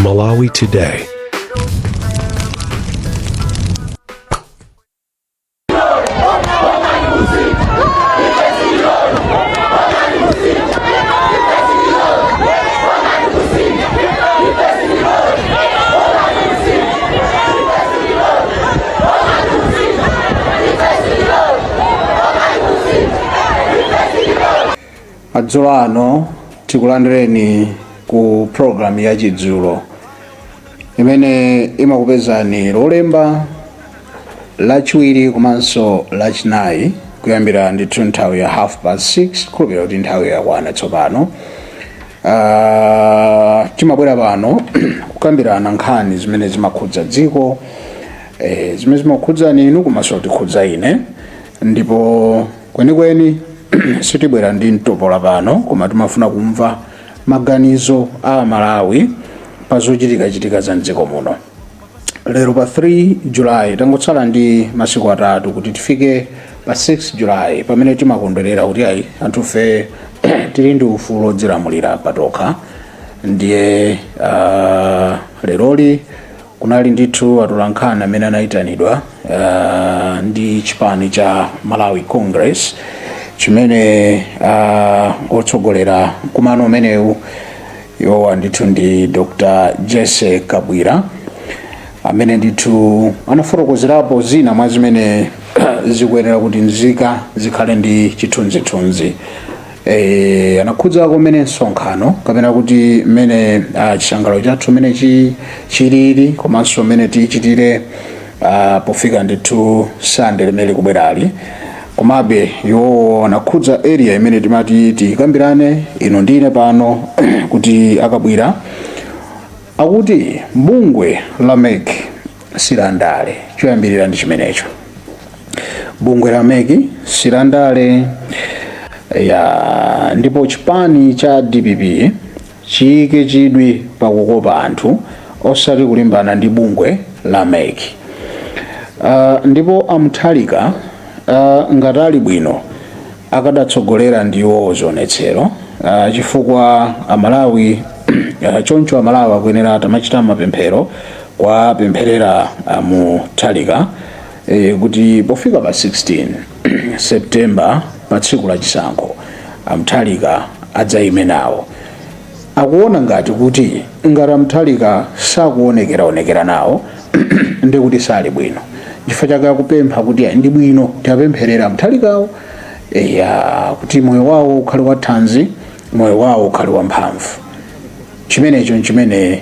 Malawi Today. Madzulo ano tikulandireni ku program ya Chidzulo imene imakupezani Lolemba, Lachiwiri komanso Lachinayi kuyambira ndithu nthawi ya 6:30. Khulupirira kuti nthawi yakwana tsopano. Timabwera pano kukambirana nkhani zimene zimakhudza dziko, zimene zimakhudzani inu komanso kutikhudza ine. Ndipo kwenikweni sitibwera ndi mtopola pano, koma timafuna kumva maganizo a Amalawi pa zochitikachitika za mdziko muno. Lero pa 3 July, tangotsala ndi masiku 3 kuti tifike pa 6 July, pamene timakondwerera kuti ayi, anthufe tili ndi ufulu odzilamulira patokha. Ndiye leroli kunali ndithu atolankhani amene anayitanidwa ndi chipani cha Malawi Congress, chimene otsogolera mkumano umenewu iwowa ndithu ndi Dr Jesse Kabwira, amene ndithu anafotokozerapo zina mwa zimene zikuyenera kuti nzika zikhale ndi chithunzithunzi. Anakhudzako mmene msonkhano kapena kuti mmene chisangalalo chathu mmene chilili komanso mmene tichitire pofika ndithu Sande limene likubwerali. Komabe iwowo anakhudza area imene timati tikambirane inu ndine pano, kuti akabwira akuti bungwe la MEC silandale. Choyambirira ndi chimenecho, bungwe la MEC silandale ya, ndipo chipani cha DPP chiyike chidwi pakukopa anthu osati kulimbana ndi bungwe la MEC. Ndipo amuthalika ngati ali bwino akadatsogolera ndiwo zionetsero, chifukwa Amalawi choncho Amalawi akuyenera atamachita mapemphero kuwapempherera amuthalika kuti pofika pa 16 September, pa tsiku la chisankho, amuthalika adzayime nawo. Akuona ngati kuti ngati amuthalika sakuonekeraonekera nawo ndi kuti sali bwino. Chifukwa chake akupempha kuti ayi, ndi bwino tiapempherera amuthalikawo ya kuti moyo wawo ukhale wathanzi, moyo wawo ukhale wamphamvu. Chimenecho nchimene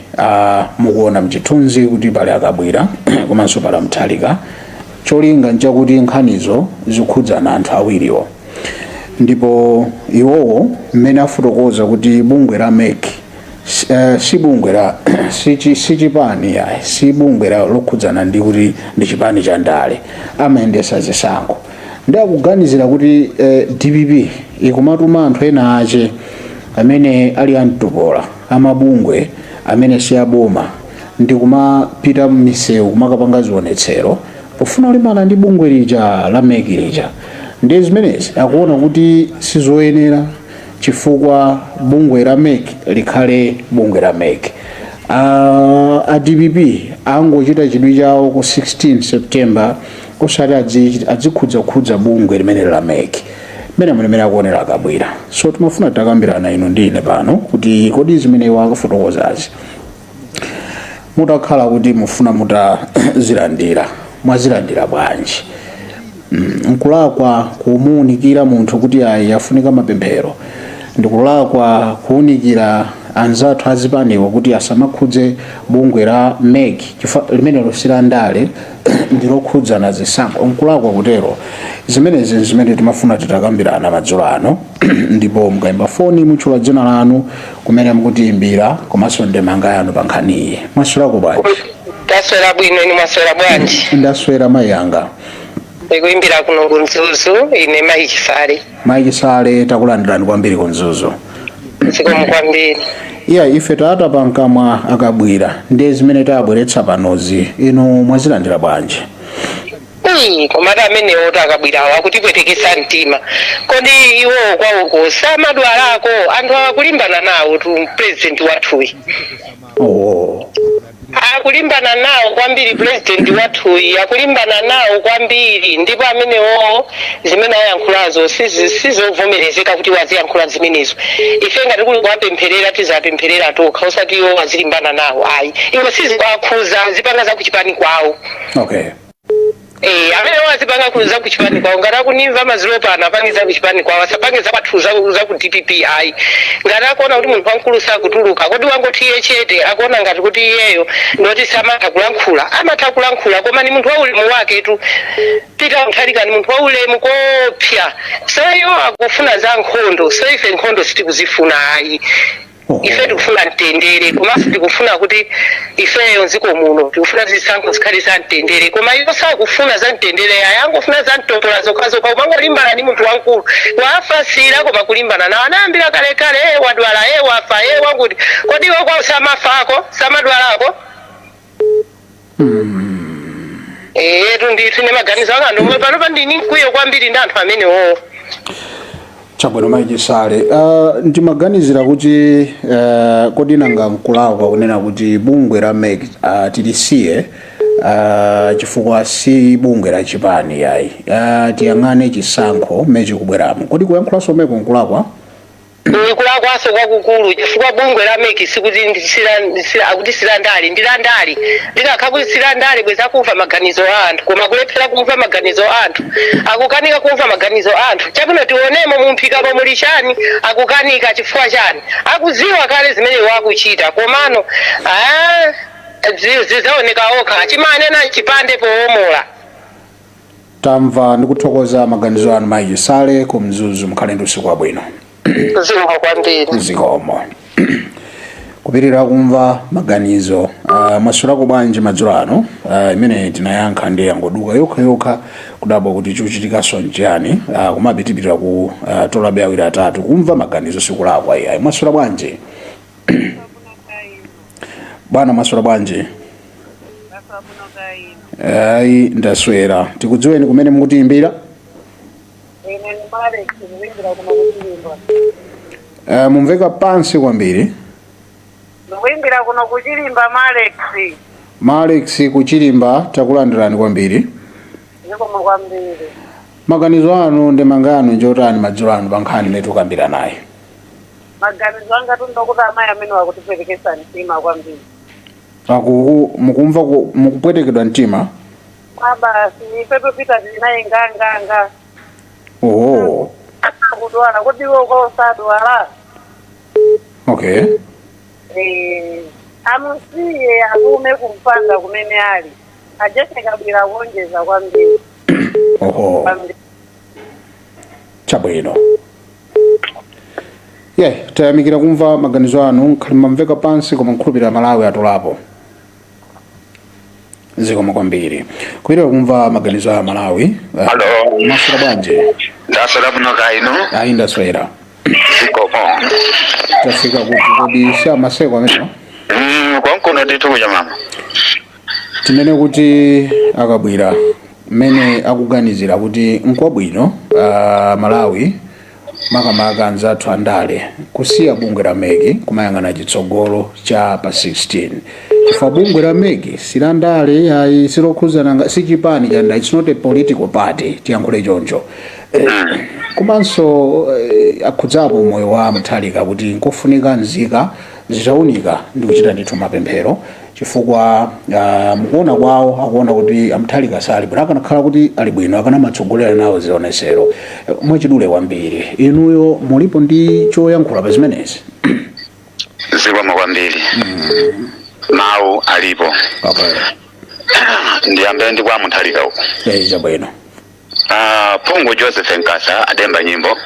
mukuona mchithunzi kuti pali akabwira komanso pali amuthalika. Cholinga nchakuti nkhanizo zikhudzana anthu awiriwo. Ndipo iwowo mmene afotokoza kuti bungwe la MEC si bungwe la si chipani yayi, si bungwe la lokhudzana ndi kuti ndi chipani cha ndale, amayendesa zisankho. Ndi akuganizira kuti DPP ikumatuma anthu ena ache amene ali amtopola amabungwe amene si aboma ndi kumapita m'misewu kumakapanga zionetsero pofuna kulimbana ndi bungwe lija la MEC lija. Ndiye zimenezi akuona kuti sizoyenera, chifukwa bungwe la MEC likhale bungwe la MEC. A DPP angochita chidwi chawo ku 16 September, osati adzikhudzakhudza bungwe limene la MEC. Mmene mulimene akuonera akabwira. So timafuna takambirana inu ndi ine pano kuti kodi zimene iwo akufotokozazi, mutakhala kuti mufuna mutazilandira, mwazilandira bwanji? Nkulakwa kumuunikira munthu kuti ayi, afunika mapemphero? Ndikulakwa kuunikira anzathu azipaniwo kuti asamakhudze bungwe la MEC chifukwa limenelo si la ndale, ndilokhudzana zisankho? Nkulakwa kutero? Zimenezi zimene timafuna titakambirana madzulo ano. Ndipo mukayimba foni mutchula dzina lanu, kumene mukutiyimbira, komanso ndemanga yanu pa nkhaniyi. Mwaswerako bwanji? Taswera bwino, inu mwaswera bwanji? Ndaswera, mayi anga. Ndikuyimbira kuno ku Mzuzu, ine mayi Chisale. Mayi Chisale, takulandirani kwambiri ku Mzuzu. Zikomo kwambiri. Iya, ife tatapa mkamwa akabwira, ndiye zimene tabweretsa panozi inu mwazilandira bwanji? Ii, komatu amenewo takabwirawo akutipwetekesa mtima. Kodi iwowo kwawoko samadwalako? Anthu akulimbana nawo tu president wathuyi. Oh. Akulimbana nawo kwambiri president wathuyi, akulimbana nawo kwambiri. Ndipo amenewo zimene ayankhulazo sizovomerezeka kuti waziyankhula zimenezo. Ife ngati kuli kuwapempherera, tizapempherera tokha, osati iwo azilimbana nawo ayi. Iwo sizikuwakhuza, zipanga zakuchipani kwawo. Eh, amene wazipanga za kuchipani kwawo. Ngati akunimva madzulo pano, apange za kuchipani kwawo, asapange zakwathu za ku DPP ayi. Ngati akuona kuti munthu wamkulu sakutuluka, kodi wangoti iye chete, akuona ngati kuti iyeyo ndoti samatha kulankhula? Amatha kulankhula, koma ni munthu wa ulemu wake tu. Peter Mutharika ni munthu wa ulemu kopya, so iwo akufuna za nkhondo, so ife nkhondo sitikuzifuna ayi. Ife tikufuna mtendere, komanso tikufuna kuti ifeyo mdziko muno tikufuna zisankho zikhale za mtendere, koma iwo sakufuna za mtendere ayi, angofuna za mtopola zokhazokha, umangolimbana ndi munthu wamkulu. Wafasira, koma kulimbana nawo anayambira kalekale. E, wadwala, e, wafa, e, wakuti. Kodi iwe kwawo samafako, samadwalako? Etu ndithu, ine maganizo anga ndomwe pano pandini mkwiyo kwambiri ndi anthu amenewo. Chabwino, mayi Chisale. Ndimaganizira kuti kodi nanga nkulakwa kunena kuti bungwe la MEC tilisiye chifukwa si bungwe la chipani yayi, tiyang'ane chisankho mmene chikubweramo? Kodi kuyankhulanso meko nkulakwa? Nikulakwaso kwakukulu, chifukwa bungwe la MEC sikuti akuti silandale, ndi landale. Likakha kuti silandale, bweza kumva maganizo a anthu, koma kulephera kumva maganizo a anthu, akukanika kumva maganizo a anthu. Chabwino, tionemo mumphikamo muli chani? Akukanika chifukwa chani? Akuziwa kale zimene wakuchita, komano ah, zidzaoneka okha, chimanena chipande powomola. Tamva, ndikuthokoza maganizo anu, mayi Chisale ku Mzuzu. Mukhale ndi usiku wabwino. Zikomo kwambiri. Zikomo. Kupirira kumva maganizo. Mwaswerako bwanji madzulo ano? Imene tinayankha ndi yangoduka yokha yokha, kudabwa kuti chikuchitikanso nchiyani. Komabe tipitira ku tolabe awiri atatu. Kumva maganizo sikulakwa iyayi. Mwaswera bwanji, bwana? Mwaswera bwanji? Ayi, ndaswera. Tikudziweni, kumene mukutiyimbira? Ine ndi Alex, ndikuimbira kuno kuChilimba. Mumveka pansi kwambiri. Ndikuimbira kuno kuChilimba, Malex. Malex kuChilimba, takulandirani kwambiri. Zikomo kwambiri. Maganizo anu ndi mangano njotani madzulo ano pa nkhani imene tikukambira naye? Maganizo anga tundokuti amayi amene wakutipwetekesa mtima kwambiri. Akuku mukumva mukupwetekedwa mtima? Basi, ifeto pita tili naye nganganga. Oho. Akudwala, kuti iwo kwa usadwala? Eh, amusiye apume kumpanda kumene ali. Ajese Kabwira kuonjeza kwambiri. Oho. Kwambiri. Chabwino, ye tayamikira kumva maganizo anu. Nkhali mamveka pansi, koma nkhulupirira Malawi atolapo. Zikomo kwambiri. Kupitira kumva maganizo a Malawi. Hello. Maswera bwanji? Ndaswera bwino, kainu? Ayi, ndaswera. Zikomo. Tafika kuti kodi si amaseko amenewa? Kwankuno ndithu kuja mama. Tinene kuti akabwira mmene akuganizira kuti nkwabwino Malawi, makamaka anzathu andale, kusiya bungwe la MEC kumayang'ana chitsogolo cha pa 16, chifukwa bungwe la MEC silandale ayi, silokhuzana si chipani cha ndale, it's not a political party, tiyankhule choncho. Komanso akhudzapo moyo wa Mutharika kuti nkofunika nzika zitaunika ndi kuchita ndithu mapemphero, chifukwa mukuona kwawo akuona kuti amutharika sali bwino. Akanakhala kuti ali bwino, akanamatsogolera nawo zionesero. Mwachidule kwambiri, inuyo mulipo ndi choyankhula pa zimenezi? Zikomo kwambiri. Mawu alipo. Ndiyambe ndi kwa Mutharika uku. Eh, chabwino. Ah, Phungu Joseph Nkasa ademba nyimbo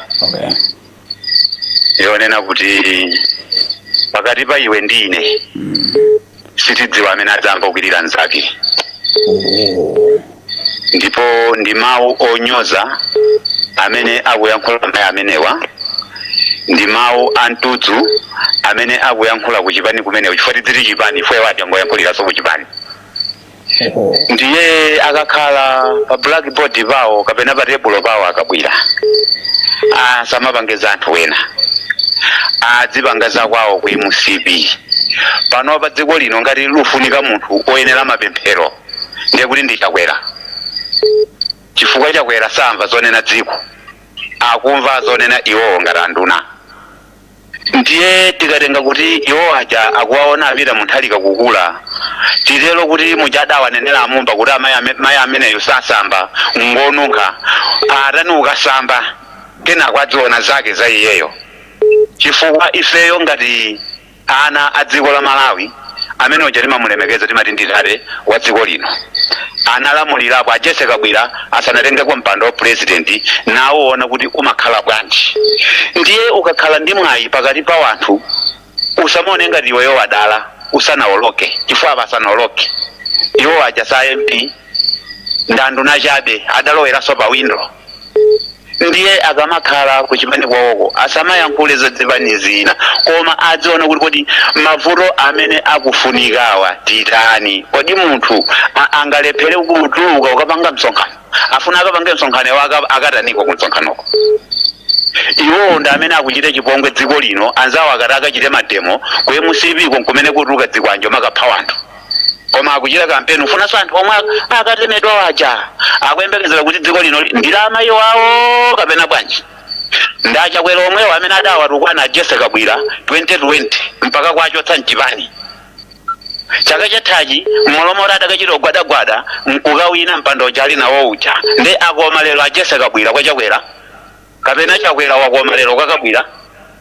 yonena kuti pakati pa iwe ndi ine sitidziwa amene adzamba kukwirira nzake. Ndipo ndi mawu onyoza amene akuyankhula mayi amenewa, ndi mawu a mtudzu amene akuyankhula kuchipani kumenewo, chifukwa tidziti chipani, ifeyo ati angoyankhuliranso kuchipani. Oho. Ndiye akakhala pa blackboard pawo kapena pa tebulo pawo, akabwira asamapange anthu wena, adzipanga zakwawo ku MCP. Pano pa dziko lino ngati lufunika munthu oyenera mapemphero, ndiye kuti ndi Chakwera, chifukwa Chakwera samva zonena dziko, akumva zonena iwowo ngati anduna. Ndiye tikatenga kuti iwo aja akuwaona apita Mutharika kukula, titero kuti muchadawanenera amumba kuti mayi ameneyo sasamba, ngonunkha, atani ukasamba, kenako adziona zake za iyeyo. Chifukwa ifeyo ngati ana a dziko la Malawi, amene uja timamulemekeza, timati ndi tate wa dziko lino, analamulirapo. A Jessie Kabwila asanatengeko mpando wa president, nawoona kuti umakhala bwanji. Ndiye ukakhala ndi mwayi pakati pa wanthu, usamaone ngati iweyo wadala usanawoloke, chifukwa apa asanaoloke iwo aja sa MP, ndanduna chabe, adaloweranso pa window. Ndiye akamakhala kuchipani kwawoko asamayankhule za zipani zina, koma adziona kuti kodi mavuto amene akufunikawa titani? Kodi munthu angalephere kutuluka ukapanga msonkhano? Afuna akapange msonkhano iwo akataniko ku msonkhanoko? Iwowo ndi amene akuchita chipongwe dziko lino. Anzawo akati akachite mademo ku MCP kumene kutuluka dzikwanjo makapha wanthu, koma akuchita kampeni ufunanso anthu omwe akatemedwa waja. Akuyembekezera kuti dziko lino ndi la amayi wawo kapena bwanji? Ndachakwera omwewo amene adawatukwana Jessie Kabwila 2020 mpaka kwachotsa mchipani. Chaka chathachi mmolomolo adakachita ogwadagwada nkukawina mpando uja ali nawo uja. Ndi akoma lero a Jessie Kabwila kwa Chakwera, kapena Chakwera wakoma lero kwa Kabwila,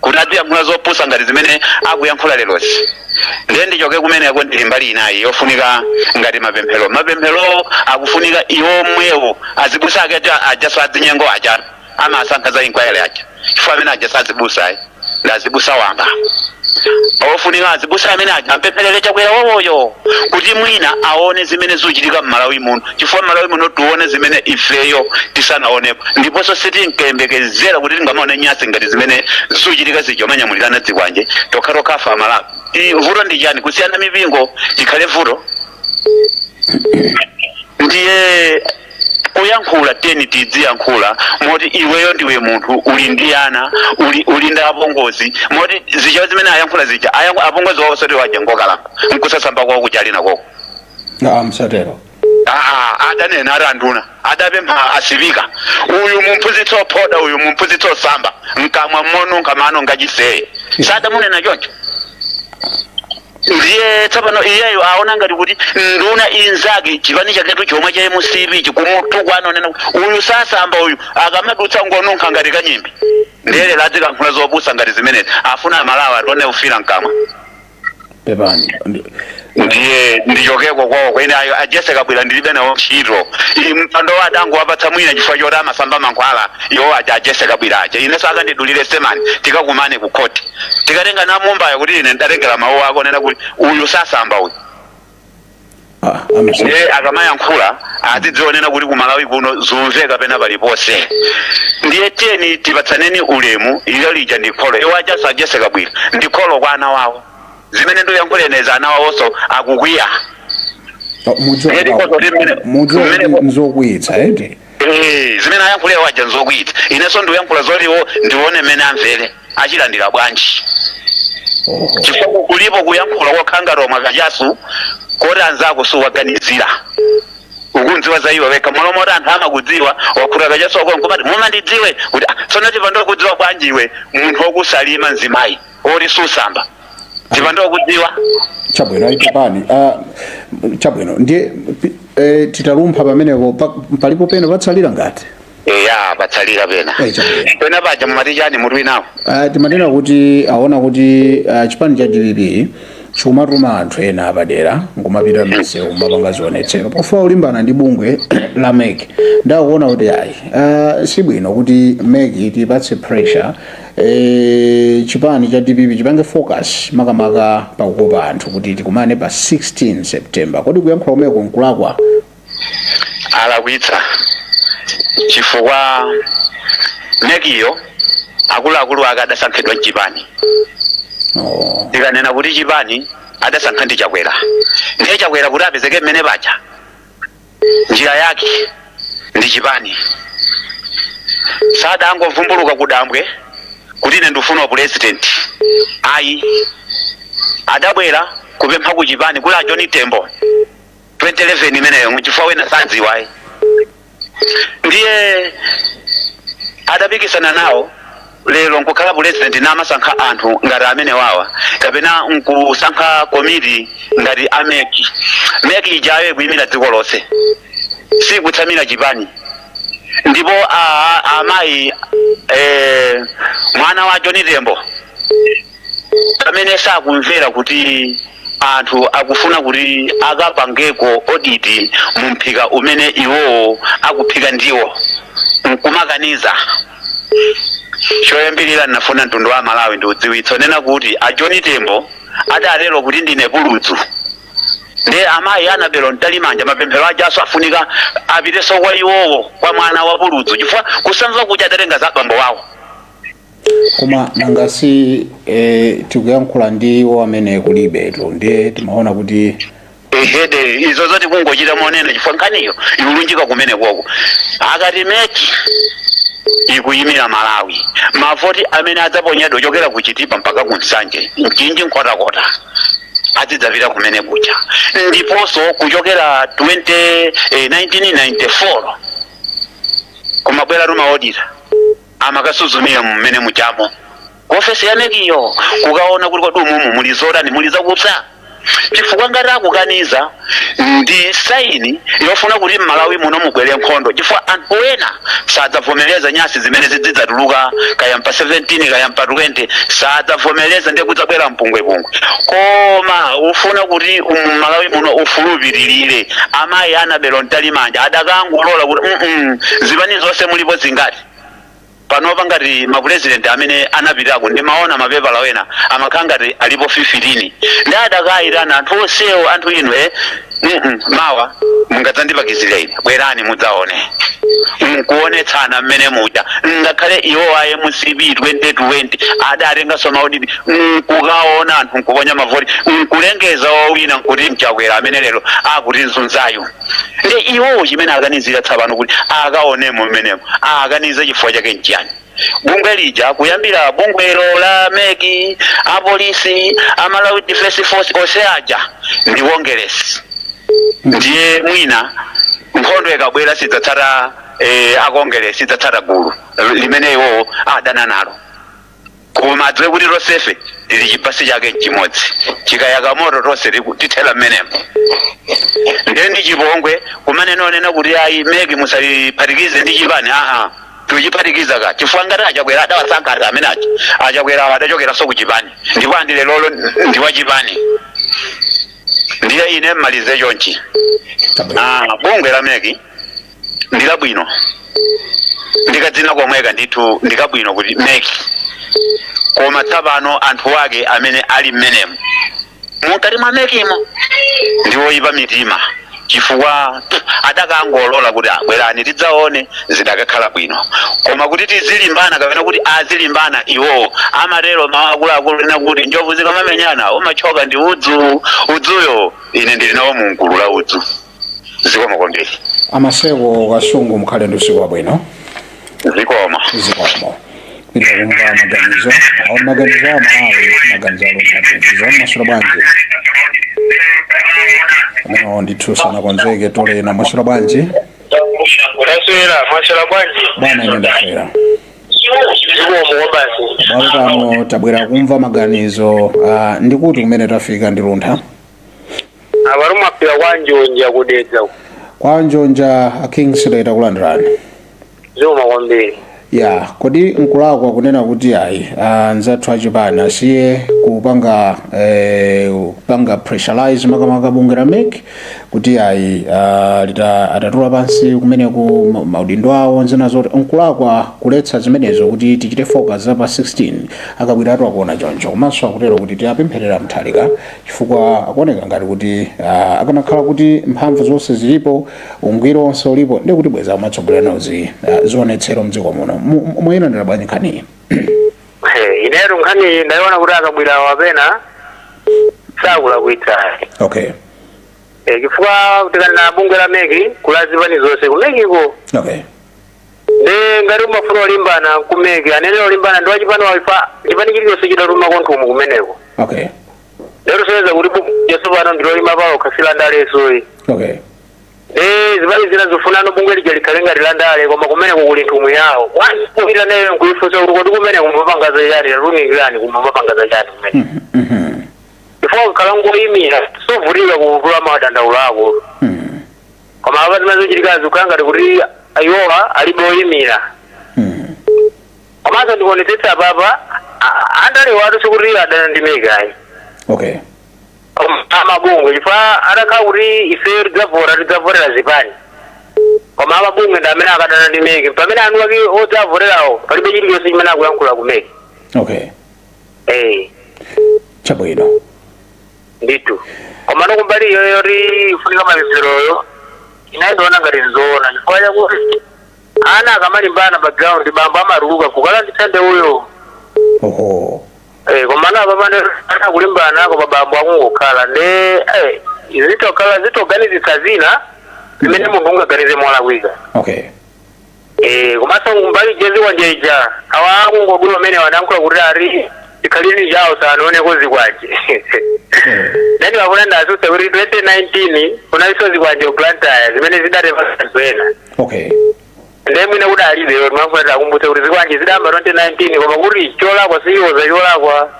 kuti adziyankhula zopusa ngati zimene akuyankhula lerozi? Ndiye ndichoke kumeneko. Ndili mbali inayi yofunika ngati mapemphero. Mapemphero akufunika iwo omwewo azibusa ake aja, ajaso adzinyengo aja amasankha za inquiry aja, chifukwa amene aja sazibusa ayi, ndi azibusa wamba. Ofunika azibusa amene aja ampempherere Chakwera wowoyo kuti mwina aone zimene zikuchitika m'Malawi muno, chifukwa m'Malawi muno tione zimene ifeyo tisanaonepo, ndiponso sitinkayembekezera kuti tingamaone nyasi ngati zimene zikuchitika zija, omanyamulirana dzikwanje tokhatokha afa Amalawi. Vuto ndi chani? Kusiyana mipingo chikhale vuto? Ndiye kuyankhula teni tidziyankhula moti iweyo ndiwe munthu uli ndi ana, uli ndi apongozi, moti zija zimene ayankhula zija, apongozi wawo soti waja ngokalamba nkusasamba kwawo kuchali nakoko. Ah, msatero. Aa, adanena ati anduna adapempha asipika, uyu mumphunzitsi ophoda, uyu mumphunzitsi osamba, mkamwa monunkha, mano ngachiseye. Sadamunena choncho? Ndiye tsopano iyeyo aona ngati kuti nduna inzake, chipani chaketu chomwe cha MCP chikumutukwana, onena kuti uyu sasamba, uyu akamadutsa ngonunkha ngati kanyimbi. Ndiye lero adzikankhula zopusa ngati zimenezi, afuna Amalawi atione ufira mkamwa. Pepani. Ndiye ndichokeko kwawo kwene. Ayo a Jessie Kabwila ndilibe nawo ntchito. Mpando wa adango wapatsa mwina chifukwa choti amasamba mankhwala iwo aja a Jessie Kabwila aja. Inenso akandidulire semani, tikakumane ku khoti, tikatenga namumbayo kuti ine ndatengera mawu ako nena kuti uyu sasamba uyu. Ah, amasa. Ndiye akamayankhula azidzionena kuti kumalawi kuno zumveka pena paliponse. Ndiye tiyeni tipatsaneni ulemu. Ilo lija ndi kholo, iwo ajaso a Jessie Kabwila ndi kholo kwa ana wawo. Zimene ndikuyankhula ana wawonso akukwiya. Oh, mudziwa Ndiye ndikozo kuti mudziwa kuti nzokwiyitsa eti? Eh, zimene ayankhula waja nzokwiyitsa. Inenso ndikuyankhula zoliwo, ndione mmene amvere, achilandira bwanji. Oho. Chifukwa kulipo kuyankhula kokhala ngati omwe kachasu koti anzako suwaganizira, ukundziwa za iwe wekha, malo moti anthu amakudziwa. Wakhuta kachasu wako nkumati mumandidziwe kuti ah, tsono tipando kudziwa bwanji iwe munthu wokusalima, mzimayi oti susamba, tipando kudziwa? Chabwino, ayi, pepani. Ah, chabwino, ndiye titalumpha pamenepo palipo pena patsalira ngati? Eya, patsalira pena. Eh, chabwino. Pena paja mumati chani mutu winawo? Timanena kuti aona kuti chipani cha DPP chikumatuma anthu ena apadera nkumapita m'misewu kumapanga zionetsero pofuna kulimbana ndi bungwe la MEC. Ndakuona kuti ayi, sibwino kuti MEC tipatse pressure, chipani cha DPP chipange focus makamaka pakukopa anthu kuti tikumane pa 16 September. Kodi kuyankhula komweko nkulakwa? Alakwitsa, chifukwa MECyo akuluakulu ake adasankhidwa mchipani. Oh. Tikanena kuti chipani, adasankha ndi Chakwera. Ndiye Chakwera kuti apezeke mmene paja Njira yake ndi chipani. Sadangovumbuluka kudambwe kuti ine ndifuna president, ayi. Adabwera kupempha ku chipani kuli a John Tembo 2011 imeneyo, chifukwa wena sadziwa ayi. Ndiye adapikisana nawo, lero nkukhala president, namasankha anthu ngati amene wawa kapena nkusankha komiti ngati a MEC. MEC ijayo ikuyimira dziko lonse, sikutsamira chipani. Ndipo amayi, mwana wa John Tembo amene sakumvera kuti anthu akufuna kuti akapangeko audit mu mphika umene iwowo akuphika ndiwo, nkumakaniza. Choyambirira, ndinafuna mtundu wa Malawi ndi udziwitso nena kuti a John Tembo adatero kuti ndine puludzu. Ndiye amayi Annabel Mtalimanja, mapemphero ajaso afunika apitenso kwa iwowo, kwa mwana wa puludzu, chifukwa kusamva kuja adatenga za bambo wawo. Koma nanga si tikuyankhula ndi iwo amene kulibetu, ndiye timaona kuti Ehede, izo zoti kungochita monena, chifukwa nkhaniyo ikulunjika kumene koko. Akati MEC ikuyimira Malawi, mavoti amene adzaponyedwa ochokera ku Chitipa mpaka ku Nsanje, Mchinji, Nkhotakota azidzapita kumene kuja. Ndiponso kuchokera 20, 1994 kumabwera tuma auditor amakasuzumira mmene muchamo ku ofesi ya MECyo, kukaona kuti kodi umumu muli zotani, muli zakupsa. Chifukwa ngati akukaniza, ndi sign yofuna kuti m'Malawi muno mubwere nkhondo, chifukwa anthu ena sadzavomereza nyasi zimene zidzidzatuluka kaya mpa 17 kaya mpa 20, sadzavomereza, ndiye kudzabwera mpungwepungwe. Koma ufuna kuti m'Malawi muno ufulupitirire, amayi Annabel Mtalimanja adakangulola kuti zipani zonse mulipo zingati panopa? Ngati mapurezidenti amene anapitako, ndimaona mapepala wena amakhala ngati alipo 15, ndi adakayitana anthu onsewo: "Anthu inu, mawa mungadzandipakizira ine, bwerani mudzaone." Nkuonetsana mmene muja, ngakhale iwo a MCP 2020 adatenganso ma audit, nkukaona anthu, nkuponya mavoti, nkulengeza wowina nkuti mChakwera amene lero akuti nzunzayo. Ndi iwowo chimene akanizira tsapano kuti akaonemo mmenemo, akanize chifukwa chake nchiyani? Bungwe lija, kuyambira bungwelo la MEC, apolisi, aMalawi Defense Force, onse aja ndi Kongeresi. Ndiye mwina nkhondo ikabwera sidzatsata aKongeresi, idzatsata gulu limene iwowo adana nalo. Koma adziwe kuti tonsefe tili chipasi chake chimodzi, chikayaka moto tonse tithera mmenemo. Ndiye ndi chipongwe kumene nonena kuti ayi, MEC musaliphatikize ndi chipani. Aa, tuchiphatikiza ka, chifukwa ngati aChakwera adawasankha anthu amene aja, aChakwera adachokeranso ku chipani, ndipo andi lelolo ndi wa chipani. Ndiye ine mmalize chonchi. Ah, bungwe la MEC ndi labwino, ndikadzina komweka ndithu ndikabwino kuti MEC. Koma tsapano anthu ake amene ali mmenemo, mukati mwa MECmo, ndi oyipa mitima, chifukwa adakangolola kuti abwerani tidzaone, zidakakhala bwino. Koma kuti tizilimbana kapena kuti azilimbana iwowo, amatero mawu akuluakulu ena kuti njovu zikamamenyana umachoka ndi udzu. Udzuyo ine ndili nawo mumgulu la udzu. Zikomo kwambiri. Amaseko Kasungu, mukhale ndi usiku wabwino. Zikomo. Zikomo. Kupita kumva maganizo awo, maganizo a Malawi, maganizo aluntha. Mwaswera bwanji? Amenewo ndithu sanakonzeke. Tolena, mwaswera bwanji? Ndaswera, mwaswera bwanji? Bwana, ine ndaswera. Zikomo kwabasi. Bwalo pano tabwera kumva maganizo, ndikuti kumene tafika ndi Luntha. Abali mwapira kwa Njonja, kuDedza. Kwa Njonja, a Kingsley, takulandirani. Zikomo kwambiri. Ya, kodi nkulakwa kunena kuti ayi, anzathu achipani asiye kupanga pressurize makamaka bungwe la MEC kuti ayi, lita atatula pansi kumeneku maudindo awo, nzina zoti nkulakwa kuletsa zimenezo kuti tichite focus za pa 16? Akabwiratu akuona choncho, komanso akutero kuti tiyapempherera Mutharika, chifukwa akuoneka ngati kuti akanakhala kuti mphamvu zonse zilipo, ungwiro wonse ulipo, ndiye kuti bweza kumatsogolera nawo zionetsero mdziko muno. Muyenera bwanji nkhaniyi? Inetu nkhani ndayiona kuti akabwera wapena sakulakwitsa. Chifukwa tikanena bungwe la MEC kula zipani zonse ku MECko. Nde ngati umafuna olimbana ku MEC, anene olimbana ndi wachipani waifa, chipani chilichonse chidatuma konthumu kumeneko. Lero soyeza kuti bungwe tsopano ndilolima pawo khasila ndalesoyi. Nde zipani zina zifunano bungwe lija likhale ngati la ndale, koma kumeneko kuli nthumwi yawo. Wanipita nayo nkuifunsa kuti kodi kumeneko mumapanga zachani? Tatumikirani, kumapanga zachani kumene? Chifukwa kukhala ngoyimira sovutika kutula madandaulo ako. Koma apa zimene zochitikazi kukhala ngati kuti iwowa alibe oyimira. Komanso ndikuonetsetsa apapa andale watu sikuti adana ndi MEC ayi. Koma amabungwe, chifukwa atakhala kuti ife tidzavota, tidzavotera zipani, koma amabungwe ndi amene akadana ndi MEC, pamene anu ake odzavoterawo palibe chilichonse chimene akuyankhula ku MEC. Chabwino. Ndithu, komano kumbali iyo yoti ifunika mapemperoyo, ine ndiona ngati nzoona, chifukwa chakuti ana akamalimbana pa ground, bambo amatuluka kukalanditsa ndewuyo. Komano apa pane ana akulimbana koma bambo akungokhala, nde zitokhala zitoganizitsa zina zimene munthu ungaganize molakwika. Komanso kumbali jezikwanje ija, awa akungodula amene wanayankhula kuti ari chikhalire chawo sanaoneko zikwanje. Nani wakuna ndasutsa kuti 2019 kunaliso zikwanje ku Blantyre zimene zidatepa anthu ena. Ndiye mwina kuti alibe, timafuna takumbutse kuti zikwanje zidamba 2019, koma kuti cholakwa siyoza cholakwa.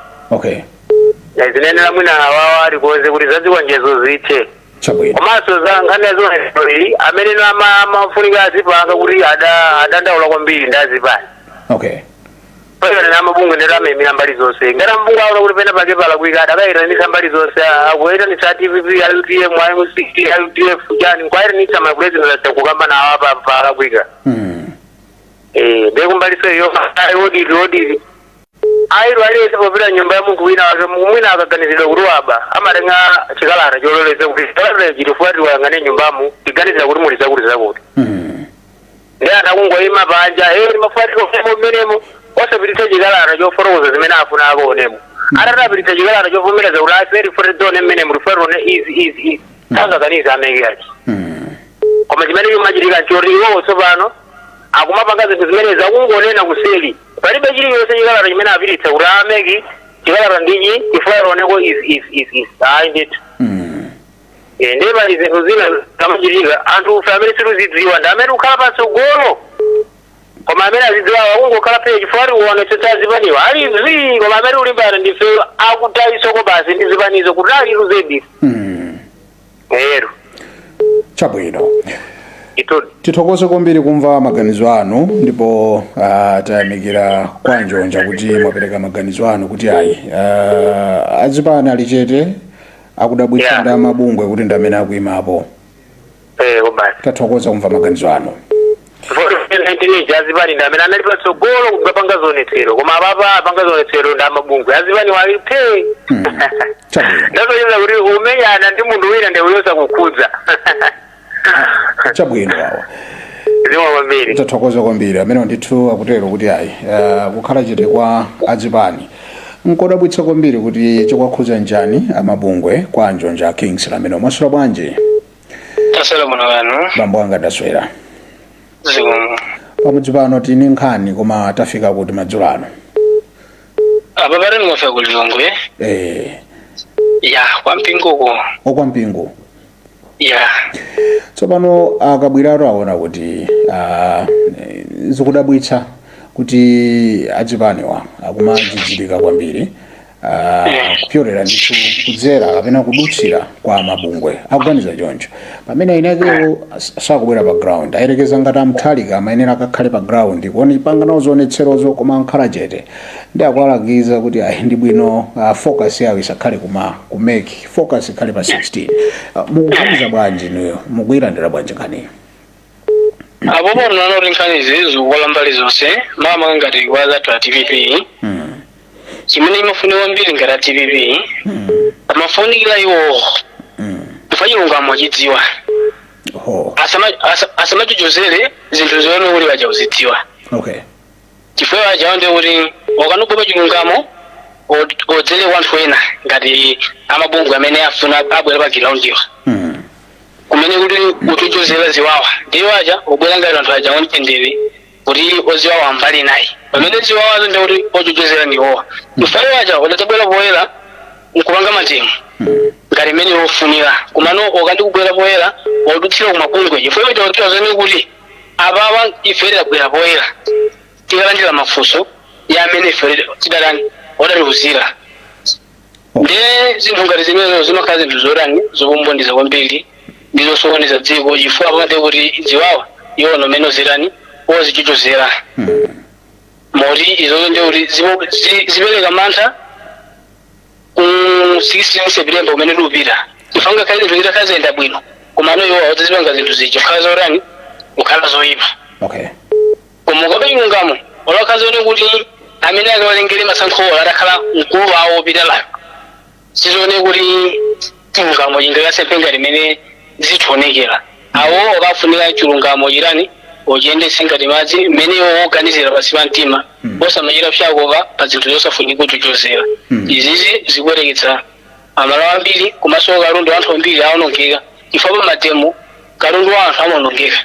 Zinenera mwina awawa alikonze kuti zazikwanjezo zithe. Komanso za nkhani ya zionetsero, amene amafunika azipanga kuti adandaula kwambiri ndi azipani. Pamene amabungwe ndero amayimira mbali zonse. Ngati amabungwe aona kuti pena pake palakwika, adakayitanitsa mbali zonse, akuyitanitsa a DPP, a UTM, a MCP, a UDF, chani, nkuayitanitsa ma president aja kukamba nawo apa palakwika. Ndiye kumbaliso iyo audit, audit ayiro, aliyense popita nyumba ya munthu wina wake, mwina akaganizidwa kuti waba, amatenga chikalata chololeza kuti chikalata chitifuwa tiwayang'ane nyumbamu, tiganizira kuti muli zakuti zakuti. Ndi anthu akungoyima panja, mafuwa tionemo mmenemo, osapititsa chikalata chofotokoza zimene afuna akaonemo. Atatapititsa chikalata chovomereza kuti afe tifuna tione mmenemo, tifuna tione izi, izi, izi, sangaganize a MEC achi. Koma chimene chimachitika nchoti iwowo tsopano akumapanga zinthu zimenezi akungonena kuseli, palibe chilichonse chikalata chimene apititsa kuti a MEC chikalata ndichi, chifukwa tioneko izi, izi, izi, izi, ayi ndithu. Ndiye pali zinthu zina zamachitika, anthu ufe amene situzidziwa ndi amene ukhala patsogolo, koma amene azidziwa akungokhala phe, chifukwa tikuonetsetsa azipaniwa ali zi, koma amene ulimbana ndife akutalisoko basi ndi zipanizo kuti alitu zedi. Ero. Chabwino. Itudi. Tithokoze kwambiri kumva maganizo anu, ndipo tayamikira kwa Njonja kuti mwapereka maganizo anu kuti ayi, azipani ali chete, akudabwitsa ndi amabungwe kuti ndi amene akuyimapo. Kobasi. Tathokoza kumva maganizo anu. 19 azipani ndi amene anali patsogolo kukapanga zionetsero, koma apapa apanga zionetsero ndi amabungwe, azipani wali phe. Chabwino. Ndazocheza kuti umenyana ndi munthu wina ndi uyosa kukhudza. Chabwino awa. Zikomo kwambiri. Tathokoza kwambiri. Amene ndithu akutero kuti ayi, kukhala chete kwa azipani nkodabwitsa kwambiri, kuti chikwakhudza njani amabungwe. Kwa Njonja Kings amene, mwaswera bwanji? Taswera muno kanu? Bambo anga, ndaswera. Zikomo. Pamudzi pano tini nkhani, koma tafika kuti madzulo ano? Apa pali mwafika ku Lilongwe. Ya, kwa Mpinguko. Okwa Mpingo? Ya. Tsopano akabwiratu aona kuti zikudabwitsa kuti achipaniwa akumajijirika kwambiri kupyolera ndithu kudzera kapena kudutsira kwa mabungwe, akuganiza choncho, pamene ainakewo sakubwera pa ground. Ayerekeza ngati amthalika amayenera akakhale pa ground kuone panga nawo zionetserozo, koma ankhala chete. Ndi akuwalangiza kuti ayi, ndi bwino focus yawo isakhale kuma ku MEC, focus ikhale pa 16. Mukuganiza bwanji inuyo? Mukuyilandira bwanji nkhaniyo? Apo pano naona kuti nkhani izi zikukola mbali zonse, mama ngati kwa zathu a DPP. Chimene imafunika kwambiri ngati a DPP, amafunikira iwo kufa chilungamo achidziwa. Asamachochozere zinthu zomwe kuti paja uzidziwa. Chifukwa paja ndi kuti wakanogopa chilungamo odzere wanthu ena ngati amabungwe amene afuna abwera pa groundiwa. Kumene kuti kuchochozera ziwawa, ndiwo aja obwera ngati anthu aja wamtendere kuti oziwawa mbali nayi, pamene ziwawazo ndi kuti ochochozera niwowa. Mfano aja udatabwera poyera nkupanga matemu ngati imene yofunira, komano okandi kubwera poyera odutsira kumabungwe, chifukwa icho odziwa zene kuti apawa ife tidabwera poyera tikalandira mafunso ya amene ife tidalani odatiuzira. Ndiye zinthu ngati zimenezo zimakhala zinthu zotani, zopomboniza kwambiri ndi zosokoneza dziko, chifukwa pamate kuti ziwawa iwono mmene ozirani ozichochozera moti izozo ndi kuti zipereka mantha ku 16 September kumene tikupita, chifukwa ngakhale zinthu zitakhala zayenda bwino, komano iwo awazipanga zinthu zija kukhala zotani, kukhala zoyipa. Koma ukabe chilungamo olakhala zone kuti amene akawalengere masankhowo atakhala mkulu wawo wopita layo, sizone kuti chilungamo chingakasemphe ngati imene zithionekera. Awo okafunika chilungamo chirani uchiyendetse ngati madzi mmene iwo woganizira pansi pa mtima, osamachita pshakoka pa zinthu zosafunika kuchochozera. Izizi zikuwereketsa amalo ambiri, komanso katundu anthu ambiri aonongeka, chifukwa pa matemu katundu wa anthu amaonongeka.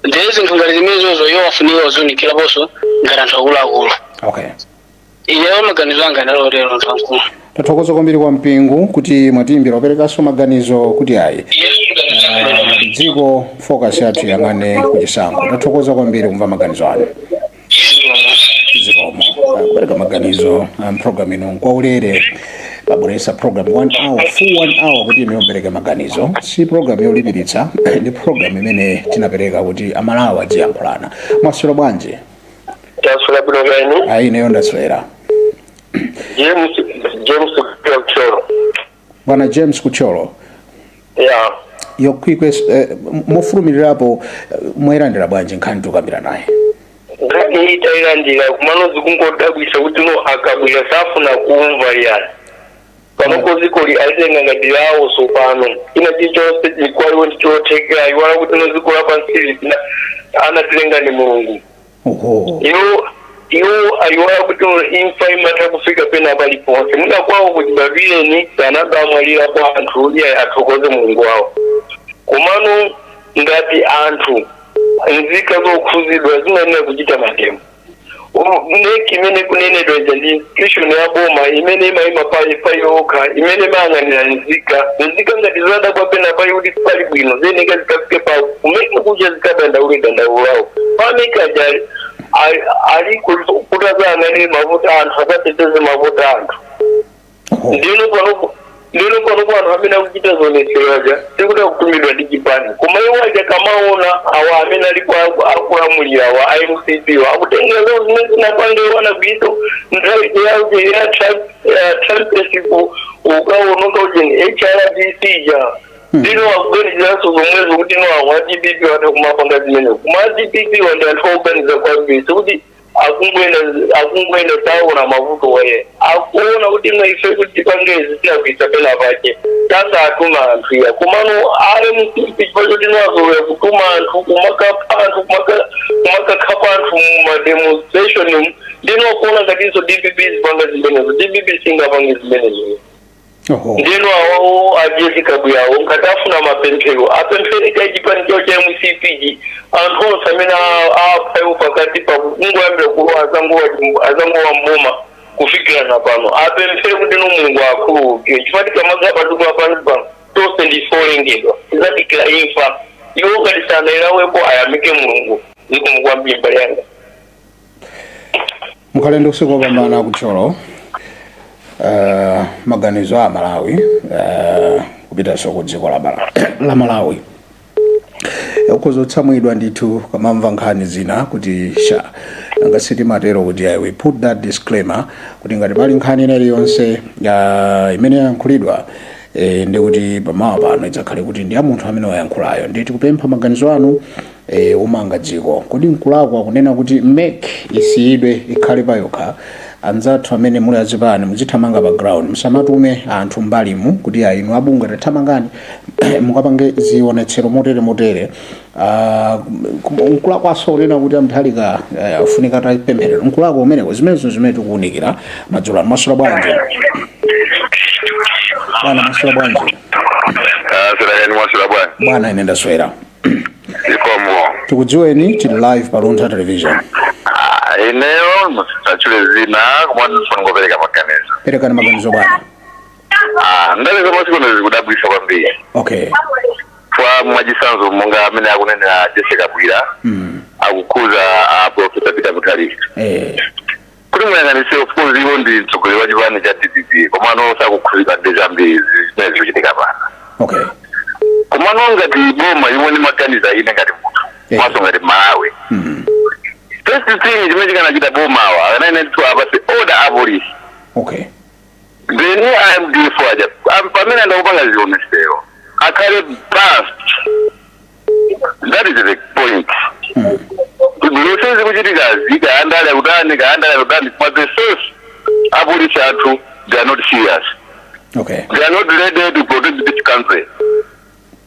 Ndiye zinthu ngati zimenezozo iwo afunika kuziunikiraponso ngati anthu akuluakulu. Ineyo maganizo anga ndalotero, anthu akulu. Tathokoza kwambiri kwa Mpingu kuti mwatiimbira kuperekanso maganizo kuti ayi, ngati dziko focus yathu yang'ane kuchisankho. Tathokoza kwambiri kumva maganizo anu, zikomo. Kupereka maganizo program ino nkwaulere. Pabweresa program one hour, full one hour, kuti inu mupereke maganizo. Si program yolipiritsa, ndi program imene tinapereka kuti Amalawi adziyankhulana. Mwaswera bwanji? Taswera bwino kaini? Ayi, ineyo ndaswera. James, James kuThyolo. Bwana James kuThyolo. Ya. Your quick mofulumirirapo, mwayilandira bwanji nkhani tikukambira naye? Nkhani itayilandira, kumano zikungodabwisa kuti no akabwera safuna kumva yani. Panopo zikoli alitenga ngati lawo sopano, china chilichonse chikwaliwo ndichothekera. Iwala kuti no ziko lapansi anatilenga ni Mulungu. Iwo ayiwala kuti no imfa imatha kufika pena paliponse. Mwina kwawo kuti babireni sanadamwalira kwa anthu, iye athokoze Mulungu wawo. Komano ngati anthu nzika zokhuzidwa zimayenera kuchita mademo, MEC imene kunenedwa ija ndi institution ya boma imene imayima pa yokha, imene imayang'anira nzika. Nzika ngati zadabwa pena pali kuti pali bwino, ziyeneka zikafike pa kumene kuja zikadandaule dandaulo lawo. Pa MEC aja ali kuti azayang'anire mavuto anthu, asateteze mavuto anthu. Ndino panopo anthu amene akuchita zionetsero aja sikuti akutumidwa ndi chipani, koma iwo aja kamaona awa amene alipo akulamulira awa a MCP wa akutengera zawo zimene zinapange anagwiritsa nthawi ya Trump ukaononga ujeni HRDC ja. Ndino akuganiziranso zomwezo kuti no awa DPP watha kumapanga zimenezo, koma a DPP wa ndi anthu oganiza kwambiri, sikuti akungoenda taona mavuto waye, akuona kuti imwe ife kuti tipange izi tinagwisa pena pake tanga atuma anthu iya. Komano RMCP chifukwa choti nwazolowera kutuma anthu, kumakapha anthu, kumakakhapa anthu mu mademonstration, ndino akuona ngatinso DPP zipanga zimenezo. DPP singapange zimenezo. Ndino awawo a Jessie Kabwilawo ngati afuna mapemphero, apemphere cha chipani chawo cha MCP, anthu onse amene aphayo pakati pa kungoyambira kulowa azangowa mboma kufikira na pano, apemphere kuti no Mulungu akhululuke, chifukwa tikamakhala padziko lapansi pano tonse ndife olengedwa, tizadikira imfa. Iwo ngati sanailawepo ayamike Mulungu. Zikomo kwambiri, mbali yanga. Mukhale ndi usiku wopambana kuThyolo. Maganizo a Malawi kupitanso ku dziko la Malawi, ukhoza kutsamwidwa ndithu kamamva nkhani zina kuti sha nanga sitimatero kuti we put that disclaimer kuti ngati pali nkhani ina iliyonse imene yayankhulidwa, ndi kuti pamawa pano idzakhale kuti ndi ya munthu amene wayankhulayo. Ndi tikupempha maganizo anu umanga dziko. Kodi nkulakwa kunena kuti MEC isiyidwe ikhale payokha? Anzathu amene muli azipani, muzithamanga pa ground, musamatume anthu mbalimu kuti ayi, inu abungwe tathamangani mukapange zionetsero motere motere. Nkulakwaso kunena kuti amthalika afunika tapempherero? Nkulakwa kumeneko? Zimenezo zimene tikuwunikira madzulo ano. Masula bwanji, bwana? Masula bwanji? Ndaswera, yani mwaswera bwana? Bwana, ine ndaswera. Ikomo. Tikudziweni, tili live pa Luntha Television. Ah, ineyo musachule zina, koma ndifuna ngopereka maganizo. Perekani maganizo, bwana. Ah, ndale za masiku ano zikudabwisa kwambiri. Kwa mwachisanzo, monga amene akunenera Jessica Bwira, akukhuza a Professor Peter Mutharika kuti muyang'anise, of course iwo ndi mtsogoleri wa chipani cha DPP, komano sakukhuzidwa ndi zambiri zimene zikuchitika pano. Komano ngati boma imwe ndimaganiza ine ngati munthu, komanso ngati Malawi, first thing chimene chikanachita bomawa, akanene ndithu apase order a polisi, then MDF aja pamene andakupanga zionesero akhale balanced. That is the point. Zonse zikuchitikazi, kayandale akutani, kayandale akutani, but the source, apolisi athu, they are not serious. They are not ready to protect this country.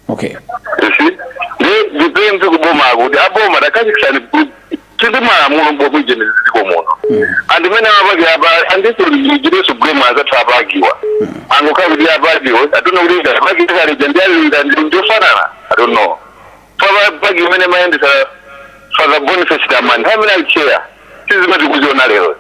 You see, ndi ndipemphe kuboma kuti aboma takhazikisani tili malamulo mbomwijene ziko muno. Anthu mene amapaki apa andiso ndichitenso blame azathu a PAC wa, angokhala kuti a PAC wo, I don't know kuti a PAC ikalija ndi alida ndiofanana, I don't know. Pa PAC imene mayendesa Father Boniface Tamani amene ali chair, sizimati kuziona lero.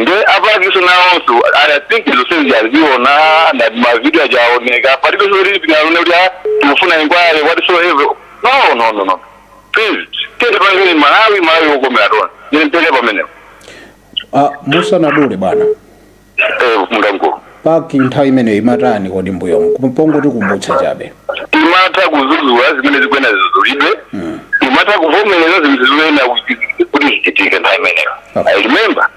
Ndi a PAC so nawonso, I think zonse aziona na mavideo ajaoneka, palibe so tingaone kuti ah, tikufuna inquiry whatsoever. No, no, no, no, please, tete pangeni Malawi, Malawi ukomera tona ine mpele pamenepo. Musanadule, bwana. Mungamkulu. PAC nthawi imeneyo imatani kodi mbuyomu? Pongoti kumbutsa chabe. Imatha kuzuzula zimene zikuena zizuzulidwe, imatha kuvomereza zinthu zimene kuti zichitike nthawi imeneyo. I remember.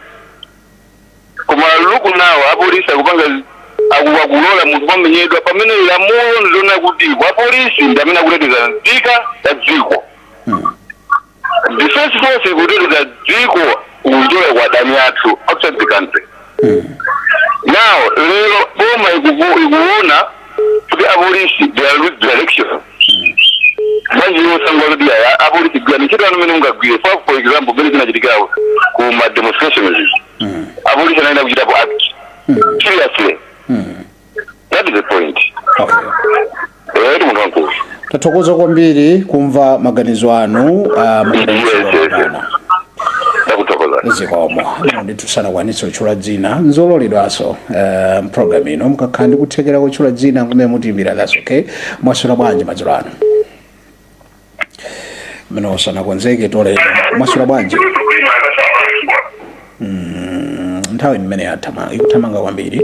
Koma look now, apolisi akupanga, akulola munthu kwamenyedwa pamene lamulo ndiloona kuti wapolisi ndi amene akuteteza nzika ya dziko. Defense force ikuteteza dziko kuchoka kwa adani athu outside the country. Now lero boma ikuona kuti apolisi, they are lose direction. Manje yosangwa kuti aya apolisi gwira ntchito anu mene mungagwire. For example, mene zinachitikira ku ma demonstrations, apolisi anaenda kuchitapo act seriously. That is the point. Eh, munthu wankulu. Tathokoza kwambiri kumva maganizo anu. Yes. Bwana. Ndakuthokoza. Zikomo. Ino ndithu sanakwanitse kutchula dzina, nzololedwanso program ino. Mukakhala ndi kuthekera kutchula dzina kumene mutimbira, that's okay. Mwaswera bwanji madzulo ano? Mmene osanakonzeke tolero. Mwaswera bwanji? Nthawi imene yathama ikuthamanga kwambiri,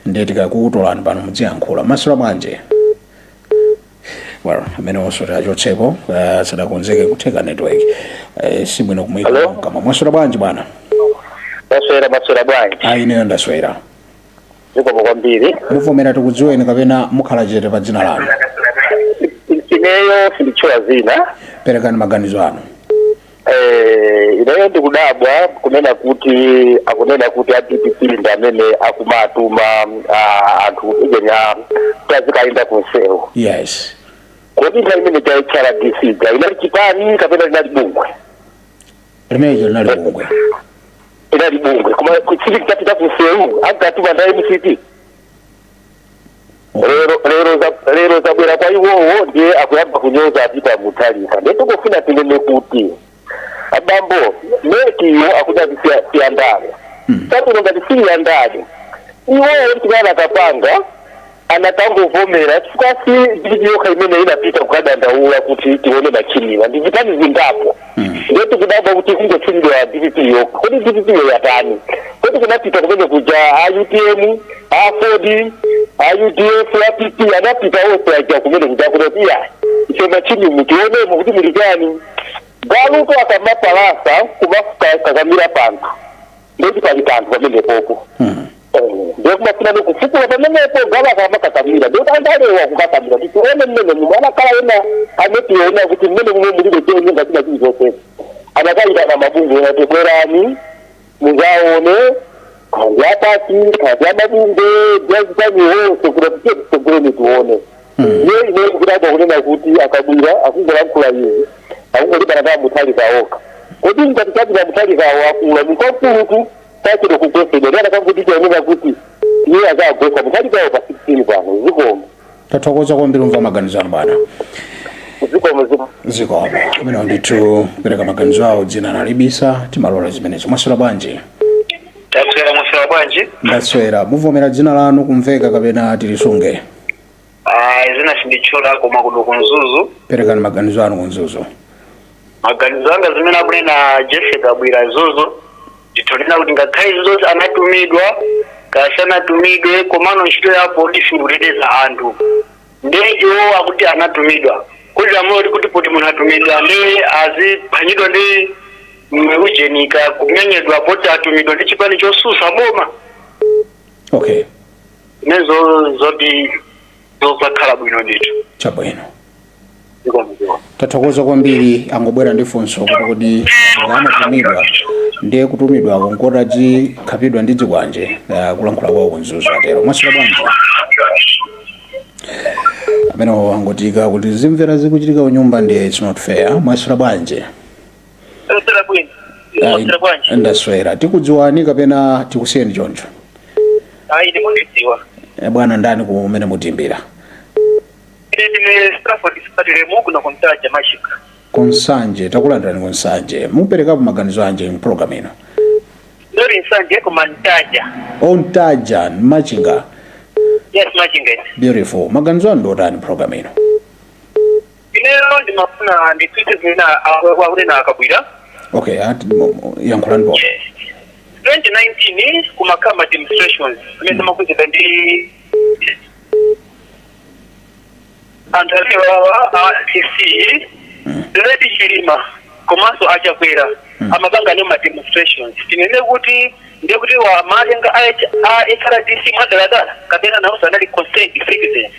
ndiye tikakutolani pano mudziyankhula. Mwaswera bwanji? Well, amene osoti achotsepo, sadakonzeke, kutheka network sibwino kumuyika. Hello? Kama mwaswera bwanji, bwana? Maswera, maswera bwanji? Ayi, ineyo ndaswera. Zikomo kwambiri. Muvomera tikudziweni kapena mukhala chete pa dzina lanu? Ineyo sinditchula zina. Perekani maganizo anu. Ineyo ndikudabwa kunena kuti akunena kuti a DPP ndi amene akumatuma anthu ijenya kuti azikayenda kunsewu. Kodi nthawi imene HRDC ja inali chipani kapena linali bungwe? Limenejo linali bungwe. Inali bungwe, koma kuchili chapita kunsewu ankatuma nda MCP. Lero zabwera kwa iwowo, ndiye akuyamba kunyoza a Peter Mutharika. Ndiye tikufuna tinene kuti abambo MEC yo akuti siyandale. Chabwino, ngati siyandale, iwowo chimene akapanga anatangovomera, chifukwa si DPP yokha imene inapita kukadandaula kuti tione machiniwa, ndi zipani zingapo. Ndiye tikudabwa kuti kungotchulidwa DPP yokha. Kodi DPP yo yatani? Kodi kunapita kumene kuja a UTM, a AFORD, a UDF, a PP, anapita onse aja kumene kuja kuti iya, ife machini mutionemo kuti muli chani. Galuto akamapalasa kumakakamira panthu, ndeti pali kanthu pamenepopo. Ndiye kumafuna kufukula pamenepo. Galu akamakakamira, ndikuti andalewa kukakamira kuti tione mmene mumwe anakhala ena ametiona kuti mmene mumwe mulibe chonyenga china chilichonse, anakayitana mabungwe ati bwerani muzaone, kandi a PAC, kandi amabungwe byazitani wonse, kuti tiye tisogoleni tione. Iye ine kudabwa kunena kuti akabwira akungolankhula izi, akungolibana ta Mutharika okha. Kodi ngati chapita Mutharikawo akula mukwamkulutu sachito kugwesedwa, ndi anakanguti chaoneka kuti iye azagwesa Mutharikawo pa 16 pano. Zikomo. Tathokoza kwambiri kumva maganizo anu, bwana. Zikomo, zikomo. Zikomo. Amene ndithu kupereka maganizo awo, dzina nalibisa, timalola zimenezo. Mwaswera bwanji? Taswera, mwaswera bwanji? Ndaswera. Muvomera dzina lanu kumveka kapena tilisunge? Ah, zina sinditchula, koma kuno ku Mzuzu. Perekani maganizo anu ku Mzuzu. Maganizo anga, zimene akunena Jesse Kabwira zuzo, nditolena kuti ngakhale zonse anatumidwa kasi anatumidwe, komano ntchito ya polisi ndikuteteza anthu. Nde iwo akuti anatumidwa, kuti lamulo kuti poti munthu atumidwa nde aziphwanyidwa ndi ujenika kumenyedwa poti atumidwa ndi chipani chosusa boma? Inezo zoti zosakhala bwino ndithu. Chabwino. Zikomo. Tathokoza kwambiri. Angobwera ndi funso kuti kodi amatumidwa, ndiye kutumidwako nkoti azikhapidwa ndi zikwanje? Kulankhula kwawo ku Mzuzu atero. Mwaswera bwanji? Amene angotika kuti zimvera zikuchitika kunyumba, ndiye it's not fair. Mwaswera bwanji? Mwaswera bwino. Mwaswera bwanji? Ndaswera. Tikudziwani kapena tikusiyeni choncho? Ayi, ndimundidziwa. Bwana, ndani kumene mutimbira? Ine ndine Stafford Spatilemu, kuno kuMtaja, Machinga. Kunsanje, takulandirani kuNsanje. Muperekapo maganizo anje mpulogalamu ino. Ndori Nsanje, koma Mtaja. OMtaja, Machinga. Yes, Machinga. Beautiful. Maganizo anu ndiotani mpulogalamu ino? Ineyo ndimafuna nditsutse zimene akunena aKabwira. Okay, ati yankhulani po. 2019 kumakhala demonstrations zimene zimakhuzidwa ndi anthu amene wawa a CC, late Chilima komanso aChakwera, amapanga nawo ma demonstrations. Tinene kuti ndiye kuti wa matenga a HRDC mwadaladala, kapena nawonso anali concerned citizens?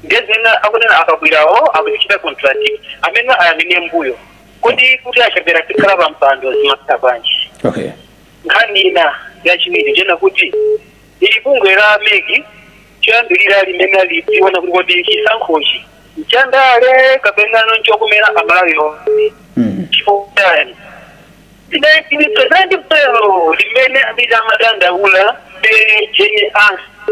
Ndiye zimene akunena aKabwirawo akuzichita contradict. Amene ayang'ane mbuyo kuti aChakwera tikhala pa mpando zimakhala bwanji? Nkhani ina yachiwiri chena kuti ili bungwe la MEC choyambirira limene lidziona kuti kodi chisankhochi nchandale kapena nchokumera Amalawiwo? Chifukwa 19 limene ambiri amadandaula jene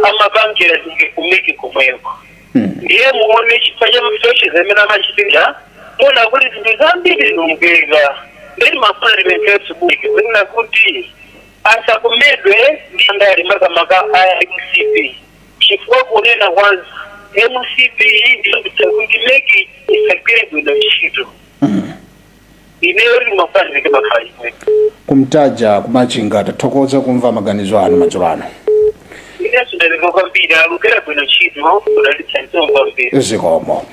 amapangira zinthu ku MEC komweko. Ndiye muone chifukwa cha mfeshi zimene amachitika, muona kuti zinthu zambiri zilungeka. Ndeti mafuna limemphetso buke kunena kuti asakomedwe ndi andale, makamaka a MCP, chifukwa kunena kwanza MCP ndiyambitsa kuti MEC isagwire bwino ntchito. Ineyo limafuna ndileke makhala imwe. KuMtaja, kuMachinga, tathokoza kumva maganizo anu madzulo ano. Inenso ndaleka kwambiri, alugera bwino ntchito, kudalitsa mtongo kwambiri. Zikomo.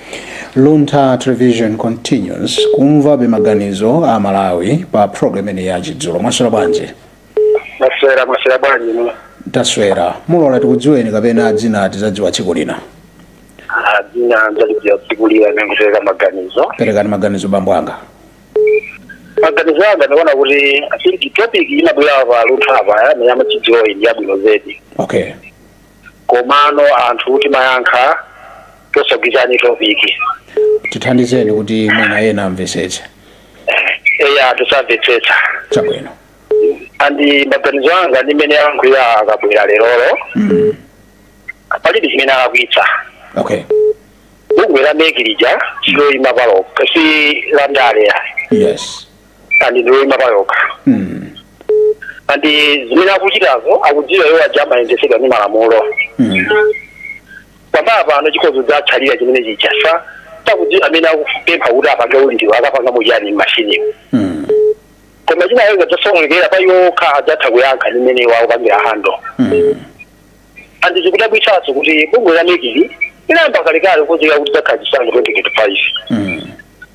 Luntha Television continues kumva maganizo a Malawi pa program ine ya Chidzulo. Mwaswera bwanji? Maswera, maswera bwanji mu? Taswera. Mulola tikudziweni kapena dzina tizadziwa tsiku lina? Dzina ndzalidziwa tsiku lina, nikupereka maganizo. Perekani maganizo, bambo anga. Maganizo anga, ndikuona kuti I think topic inabwera pa Luntha apa ya yamachidziwo ndi yabwino zedi. Komano anthu timayankha tosagwizani topic. Tithandizeni kuti mwina ena amvetsetse. Eya, tisamvetsetsa. Chabwino. And maganizo anga ndi mmene yankhulira aKabwera lerolo, palibe chimene alakwitsa. Bungwe la MEC lija siloyima palokha, si la ndale. And ndiloyima palokha. And zimene akuchitazo akudziwa iwo aja, amayendesedwa ndi malamulo. Pamala pano chikhozo dzatsalira chimene chija sa sakudziwa amene akupempha kuti apange ulindiwo akapanga muchani m'mashiniwo. Koma chinaweza dzasokonekera pa iwo okha, adzatha kuyankha ndi mmene iwo akupangira handle. And zikudabwitsanso kuti bungwe la MEC linayamba kalekale kukonzekera kuti dzakhala chisankho 2025,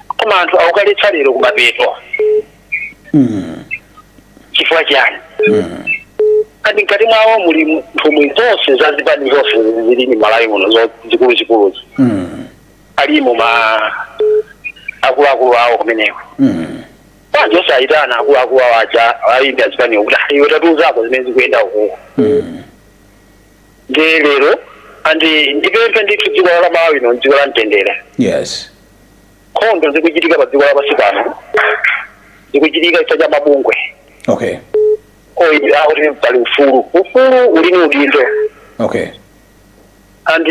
koma anthu akukaletsa lero kumapeto. Chifukwa chani? And mkati mwawo muli nthumwi zonse za zipani zonse zili Malawi muno, zikuluzikuluzi. Alimo ma akuluakulu awo kumeneko. Bwanji osayitana akuluakulu awo aja ayimbi azipaniwo kuti, "Ah, iwe tatiuzako zimene zikuyenda ukuko"? Ndi lero and ndipemphe ndithu, dziko la Malawi no dziko la mtendere. Nkhondo zikuchitika pa dziko lapansi pano zikuchitika chifukwa cha mabungwe oyi akuti pali ufulu, ufulu uli ni udindo. And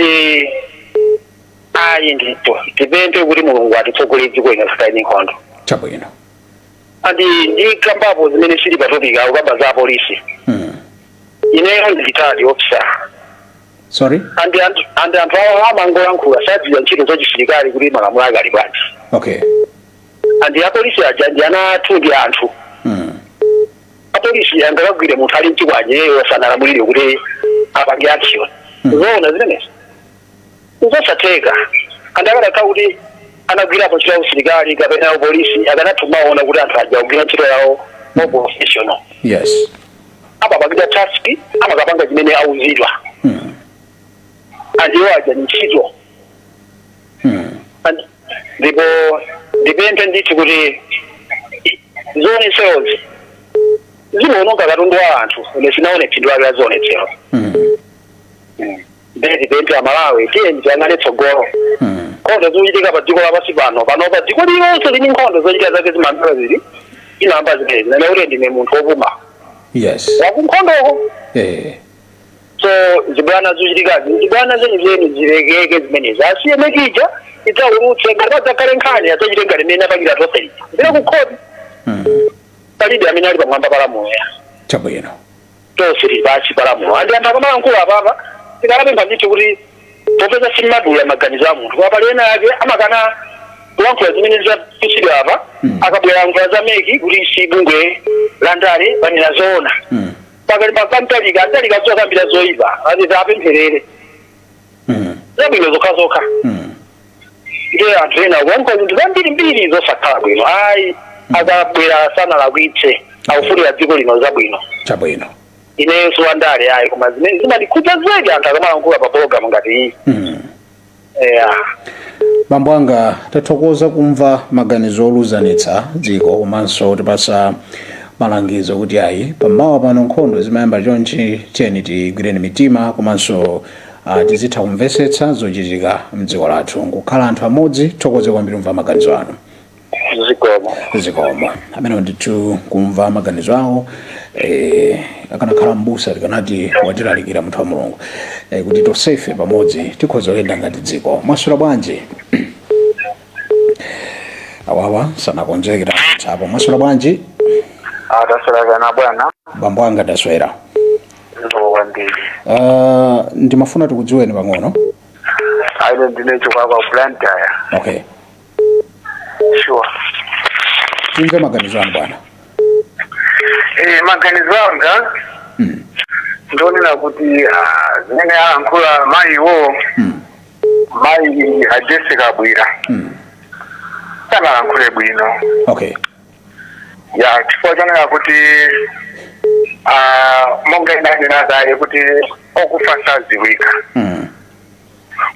ayi ndithu, tipemphe kuti Mulungu atitsogolere dziko lino lisakaine nkhondo. Chabwino. And ndikambapo zimene sili pa topic, akukamba za apolisi. Ineyo ndi retired officer. Sorry. And anthu awo amangolankhula, sadziwa ntchito zachisilikali kuti malamulo ake ali bwanji. And apolisi aja ndi ana athu, ndi anthu. Apolisi angakagwire munthu ali mchikwanje sanalamulire kuti apange action? Zoona zimenezi zosatheka. And akanakhala kuti anagwirapo ntchito ya usilikali kapena upolisi, akanatha kumaona kuti anthu aja kugwira ntchito yawo more professional. Amapangidwa task, amakapanga chimene auzidwa. And iwo aja ni ntchito. Ndipo ndipemphe ndithu kuti zionetserozi zimaononga katundu wa anthu. Ine sinaone phindu lake la zionetsero. Ndiye tipemphe Amalawi, tiye tiyang'ane tsogolo. Nkhondo zikuchitika pa dziko lapansi pano, panopa dziko lilonse lili nkhondo, zochitika zake zimambira zili inamba zimenezi. Nane kuti ndine munthu wopuma wakunkhondoko. So zibwana zochitikazi, zibwana zenizeni, zilekeke zimenezi, asiye MEC ija idzaulutse. Ngati padzakhale nkhani, adzachite ngati mmene apangira tonse ija, zile kukhoti. Palibe amene ali pamwamba palamulo ya. Tonse tili pansi palamulo. And anthu akamalankhula apapa, tikanapempha ndithu kuti popeza simmadula maganizo a munthu, koma pali ena ake amakana kulankhula zimene zapisidwa apa. Akabwera lankhula za MEC kuti si bungwe la ndale, panena zoona. Pakali pakamtalika antalika zokambira zoyipa, ati apempherere zabwino zokha zokha. Ndiye anthu ena akulankhula zinthu zambirimbiri zosakhala bwino. Ayi, akabwera sanalakwitse, akufunira dziko lino zabwino. Inenso wandale ayi, koma zimene zimandikhudza zedi anthu akamalankhula pa pologalamu ngati iyi. Yeah. Bambo anga, tathokoza kumva maganizo oluzanitsa dziko komanso tipasa malangizo kuti ayi, pammawa pano nkhondo zimayamba chonchi. Tiyeni tigwireni mitima komanso tizitha kumvetsetsa zochitika mdziko lathu, nkukhala anthu amodzi. Thokoze kwambiri kumva maganizo anu. Zikomo. Zikomo. Amene ndithu kumva maganizo awo, akanakhala mbusa tikanati watilalikira munthu wa Mulungu, kuti tonsefe pamodzi tikhoza kuyenda ngati dziko. Mwaswera bwanji? Awawa sanakonzekera apo. Mwaswera bwanji? Ataswera bwana. Bambo anga, taswera. Zikomo kwambiri. Ndimafuna tikudziweni pang'ono. Aine ndine Chikwakwa, Blantyre. Sure. Timve maganizo anu, bwana. Maganizo anga ndionena kuti zimene alankhula mayiwo, mayi a Jessie Kabwila, sanalankhule bwino. Ya, chifukwa chonena kuti monga inanena kale kuti okufa saziwika.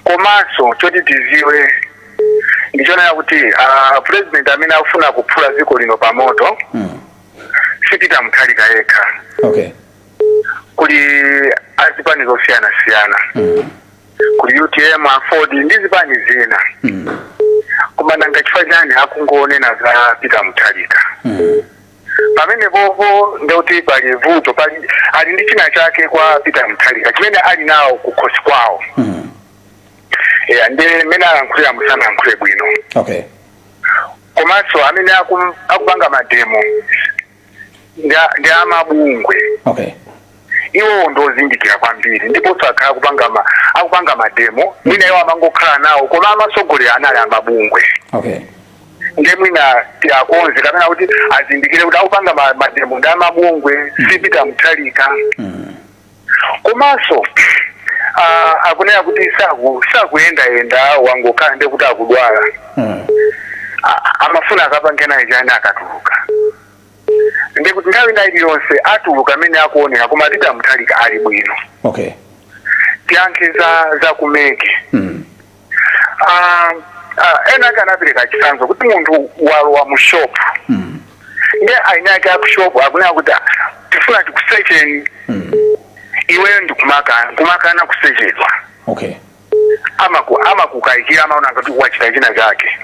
Komanso choti tiziwe ndichonena kuti president amene akufuna kuphula dziko lino pamoto si Peter Mutharika yekha. Kuli azipani zosiyanasiyana. Kuli UTM, AFORD ndi zipani zina. Koma nanga chifukwa chani akungonena za Peter Mutharika? Pamene popo ndekuti pali vuto, pali ali ndi china chake kwa Peter Mutharika chimene ali nawo kukhosi kwawo. Yeah, ndi mmene alankhulira musanalankhule bwino. Komanso amene akupanga mademo ndi amabungwe. Iwo ndozindikira kwambiri, ndiponso akhala akupanga mademo, mwina iwo amangokhala nawo, koma amasogolera anali amabungwe. Ndiye mwina tiakonze kapena kuti azindikire kuti akupanga mademo ndi amabungwe, si Peter Mutharika. Komanso akunena kuti sakuyendayenda, wangokhala, ndiye kuti akudwala. Amafuna akapange naye chani akatuluka? Ndikuti nthawi ina iliyonse atuluka amene akuonera, koma Peter Mutharika ali bwino. Tiyankhe za ku MEC. Ena ake anapereka chitsanzo kuti munthu walowa mu shop, ndiye aine ake aku shop akunena kuti, "Ah, tifuna tikusecheni." Iweyo ndikumakana, kumakana kusechedwa. Amakukayikira, amaona ngati wachita china chake.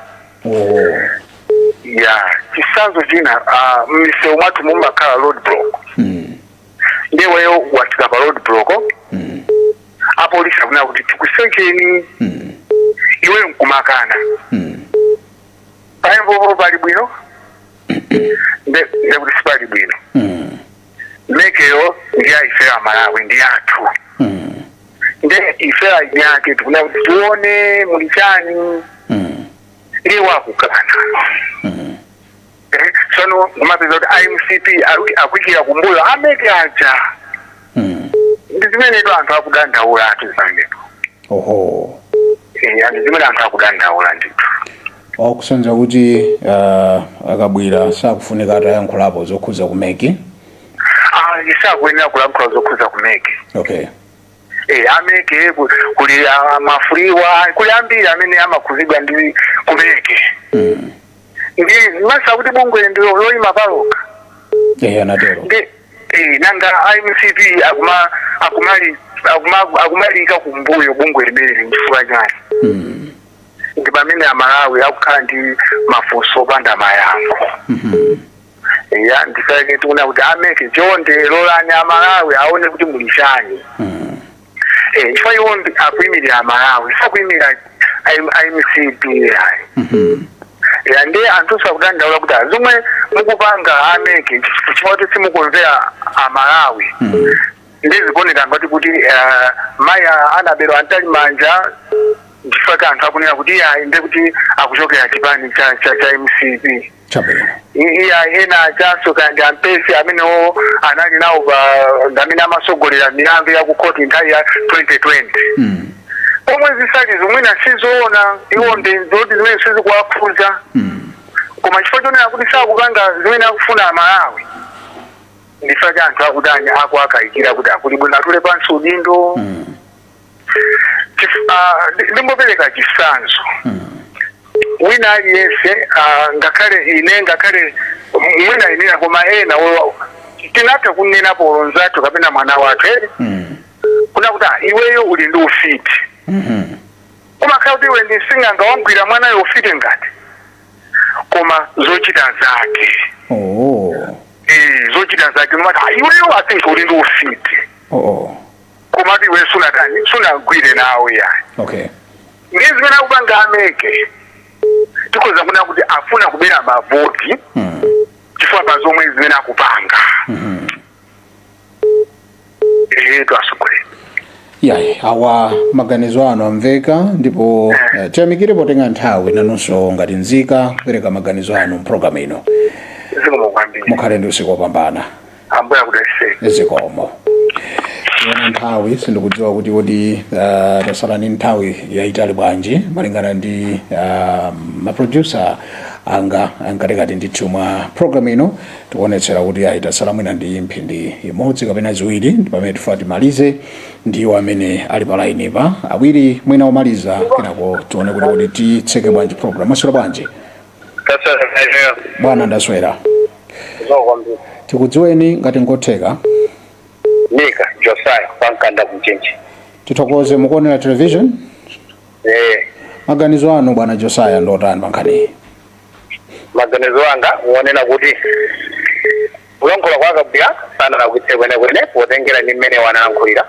Ya, chitsanzo china, m'misewu mwathu mumakhala road block. Ndiye iweyo wafika pa road block, apolisi Kuna kuti tikusearcheni, iweyo nkumakana, pamene pali bwino, ndekuti sipali bwino. MECyo ndi ife Amalawi, ndi athu. Nde ife aini ake tikuna kuti tione muli chani. Ndiye wakukana. Tsono kumapeza kuti iMCP akuyikira kumbuyo a MEC aja. Ndi zimeneto anthu akudandaula atu zimeneto. Ndi zimene anthu akudandaula ndithu. Okusonyeza kuti akabwira sakufunika atayankhulapo zokhuza ku MEC. Ah, isakuyenera kulankhula zokhuza ku MEC. A MEC kuli mafuriwa, kuli ambiri amene amakhuzidwa ndi ku MEC. Ndi masa kuti bungwe ndi loyima paloka. Eh, anatero. Ndi nanga iMCP akuma akumali akuma akumalika kumbuyo bungwe limene nchifukwa chani? Ndi pamene Amalawi akukhala ndi mafunso opanda mayankho. Ya, ndisake tikuona kuti a MEC, chonde lolani Amalawi aone kuti muli chani. Chifukwa iwo akuyimirira Amalawi, sakuyimirira iMCP ayi. Ya, ndi anthu sakudandaula kuti zomwe mukupanga a MEC, chifukwa kuti simukumvera Amalawi. Ndi zikuoneka ngati kuti mayi Annabel Mtalimanja, chifukwa anthu akunena kuti iye ndi kuti akuchokera chipani cha MCP. Iya, ena achaso kandi ampesi amenewo anali nawo pa amene amasogolera milandu ya ku khoti nthawi ya 2020, pomwe zisali zomwena sizoona. Iwo ndi zoti zimene sizikuwakhuza, koma chifukwa chonena kuti sakupanga zimene akufuna Amalawi, ndichifukwa cha anthu akutani, akuakayikira kuti akuli bwino atule pansi udindo. Ndimbopereka chitsanzo. Wina aliyense, ngakhale ine, ngakhale mwina inena, koma ena tinatha kunena polonzathu kapena mwana wathu ere, kuna kuti, "Ah, iweyo uli ndi ufiti." Kumakhala kuti iwe ndi sing'anga wamgwira mwanayo ufiti ngati, koma zochita zake, zochita zake umati, "Ah, iweyo I think uli ndi ufiti." Komatu iwe sunatani, sunagwire nawe yani. Ndi zimene akupanga a MEC, tikhoza kunena kuti afuna kubera mavoti, chifukwa pa zomwe zimene akupanga. Twasogolera. Yayi, awa maganizo anu amveka, ndipo tiyamikire potenga nthawi nanunso ngati nzika kupereka maganizo anu mpulogalamu ino. Zikomo kwambiri. Mukhale ndi usiku wopambana. Ambuye akudalitseni. Zikomo. Tiona nthawi, sindikudziwa kuti tasala ndi nthawi yayitali bwanji malingana ndi maproducer anga ankatikati ndithu mwa program ino. Tikuonetsera kuti ayi, tasala mwina ndi mphindi imodzi kapena ziwiri, ndi pamene tifuna timalize. Ndiwo amene ali pa line pa awiri mwina omaliza, kenako tione kuti titseke bwanji program. Mwaswera bwanji, bwana? Ndaswera. Kwambiri. Tikudziweni ngati ngotheka. Mika Josaya kwankanda kumchinji. Tithokoze. Mukuonera television? Eh. Maganizo anu, bwana Josaya, ndotani pankhaniyi? Maganizo anga wonena kuti kulankhula kwa Kabwira sanalakwitse kwenekwene potengera ndi mmene wanalankhulira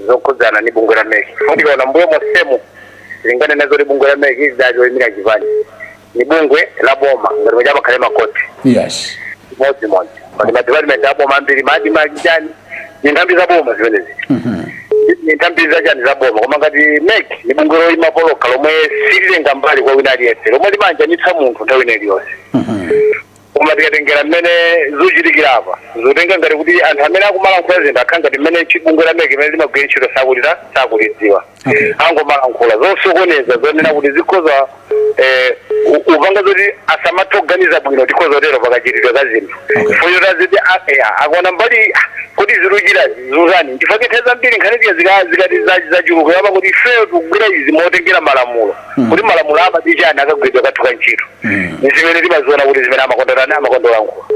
zokhudzana ndi bungwe la MEC. Ndikaona mbuyo monsemu, linganena zoti bungwe la MEC lidali loyimira chipani, ni bungwe la boma ngati mwe chamakhale makoti modzimodzi. Pali ma department a boma ambiri, madi machani, ni nthambi za boma zimenezi, ni nthambi zachani za boma. Koma ngati MEC ni bungwe loyima polokha lomwe sililenga mbali kwa wina aliyense, lomwe limanjanitsa munthu nthawi ina iliyonse. Koma tikatengera mmene zochitikira apa, zotenga ngati kuti anthu amene akumalankhula zinthu akhala ngati mmene bungwe la MEC imene limagwira ntchito sakulita, sakulidziwa. Angomalankhula zosokoneza, zonena kuti zikhoza upanga zoti asamathe kuganiza bwino, tikhoza kutero pakachitidwe ka zinthu. Chifukwa choti aziti akuona mbali, kuti ziluchira zutani, chifukwa nthawi zambiri nkhani ziya zikati zachuluka yapa kuti ifeyo tikugwira izi motengera malamulo, kuti malamulo amati chani akagwiridwa kathu ka ntchito. Ni zimene timaziona kuti zimene amakondolani amakondolankhula,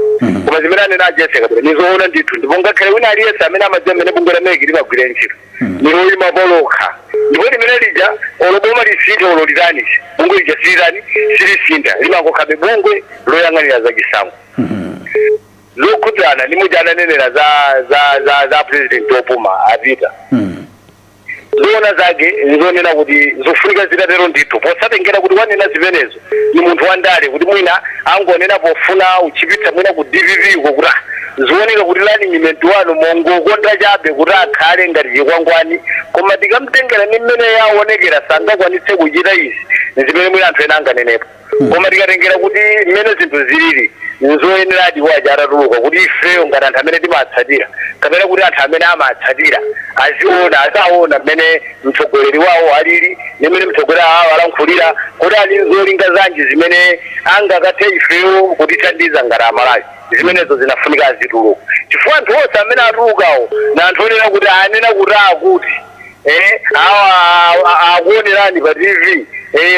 koma zimene anena ajese kabwera nizoona ndithu. Ndipo ngakhale wina aliyense amene amadziwa mmene bungwe la MEC limagwira ntchito, niloyima polokha, ndipo limene lija olo boma lisinthe olo litani, bungwe lija silitani, silisintha, limangokhabe bungwe loyang'anira zachisankho. Zokhudzana ndi muja ananenera za president opuma apita. Zoona zake nzonena kuti zofunika zitatero ndithu, posatengera kuti wanena zimenezo ni munthu wandale, kuti mwina angonena pofuna uchipitsa mwina ku DPP uko, kuti zioneka kuti running mate wanu mongokonda chabe kuti akhale ngati chikwangwani, koma tikamtengera ni mmene yaonekera sangakwanitse kuchita izi, zimene mwina anthu ena anganenepo. Koma tikatengera kuti mmene zinthu zilili, nzoyeneradi waja atatuluka, kuti ifeyo ngati anthu amene timatsatira kapena kuti anthu amene amatsatira aziona, azaona mmene mtsogoleri wawo alili ndi mmene mtsogoleri wawo alankhulira, kuti ali nzolinga zanji zimene angakathe ifeyo kutithandiza ngati Amalawi. Zimenezo zinafunika azituluka, chifukwa anthu onse amene atulukawo na anthu onena kuti anena kuti akuti awa akuonerani pa TV,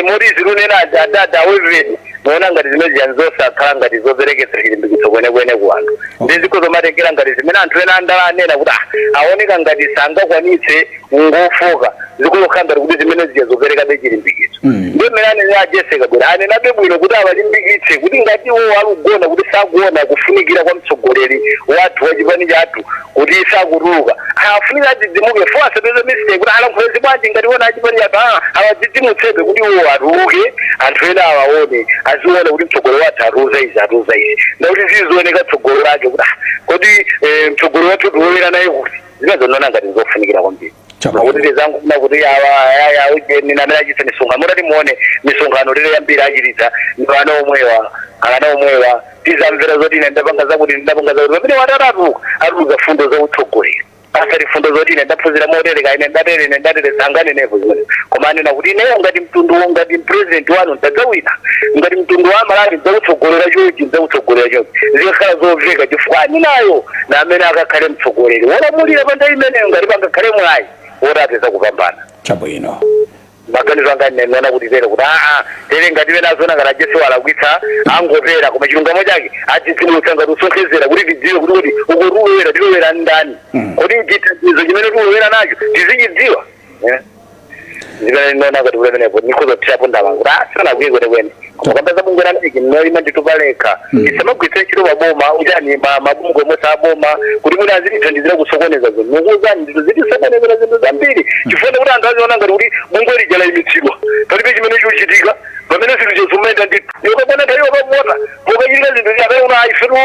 moti zilunena adada aweveni muona ngati zimene zija nzosakhala ngati zopereketsa chilimbikitso kwenekwene ku anthu. Ndi zikho zomatengera ngati zimene anthu ena andala anena kuti aoneka ngati sangakwanitse, ngofoka, zikuzokhala ngati kuti zimene zija zoperekabe chilimbikitso. Ndiye mmene anenera a Jessie Kabwila, anenabe bwino kuti awalimbikitse kuti ngati iwo alugona kuti sakuona kufunikira kwa mtsogoleri wathu wa chipani chathu kuti sakutuluka, afunika adzidzimuke fo asapeze mistake kuti alankhulezi bwanji ngati wona achipani chathu. Awadzidzimutsebe kuti iwo atuluke, anthu ena awaone, aziona kuti mtsogoleri wathu atiuza izi, atiuza izi, ndakuti zizioneka tsogolo lake kuti kodi mtsogoleri wathu tiwolera naye kuti zimenezo ndona ngati zofunikira kwambiri. Makuti tizangofuna kuti awa aya ujeni namene achitsa misonkhano, mutati muone misonkhano lero yambiri achititsa ndi ana omwewa, ana omwewa. Tizamvera zoti ine ndapanga zakuti, ndapanga zakuti, pamene watatatuka atuluka fundo za utsogoleri, asati fundo zoti ine ndaphunzira motereka, ine ndatere, ine ndatere, sanganenepo zimene. Koma anena kuti ineyo ngati mtundu, ngati president wanu ndadzawina, ngati mtundu wa Malawi ndidzakutsogolera chonchi, ndidzakutsogolera chonchi, zikakhala zomveka, chifukwa aninayo na amene akakhale mtsogoleri wolamulira pa nthawi imeneyo, ngati pangakhale mwayi woti apeza kupambana. Chabwino. Maganizo anga ndinaona kuti tere, kuti aa tere ngati pena azona ngati a Jessie walakwitsa angopera, koma chilungamo chake adzidzimutsa ngati usonkhezera kuti tidziwe kuti uko tiulowera, tilowera ndani, kodi chithandizo chimene tiulowera nacho tizichidziwa. Zimene ndinaona ngati kuti pamenepo nikhoza ndalama kuti sanakwiye kwenekwene, koma kamba za bungwe la MEC noima nditupalekha, tisamagwiritse ntchito maboma uchani mabungwe mose aboma kuti mwina azitithandizira kusokoneza zinthu. Mukuuzani ndithu, zitisokonezera zinthu zambiri, chifukwa kuti anthu aziona ngati kuti bungwe lija layimitsidwa, palibe chimene chikuchitika, pamene zinthu zomayenda ndithu. Yokabona nthawi yokavota pokachitika zinthu ziyakale una ifetu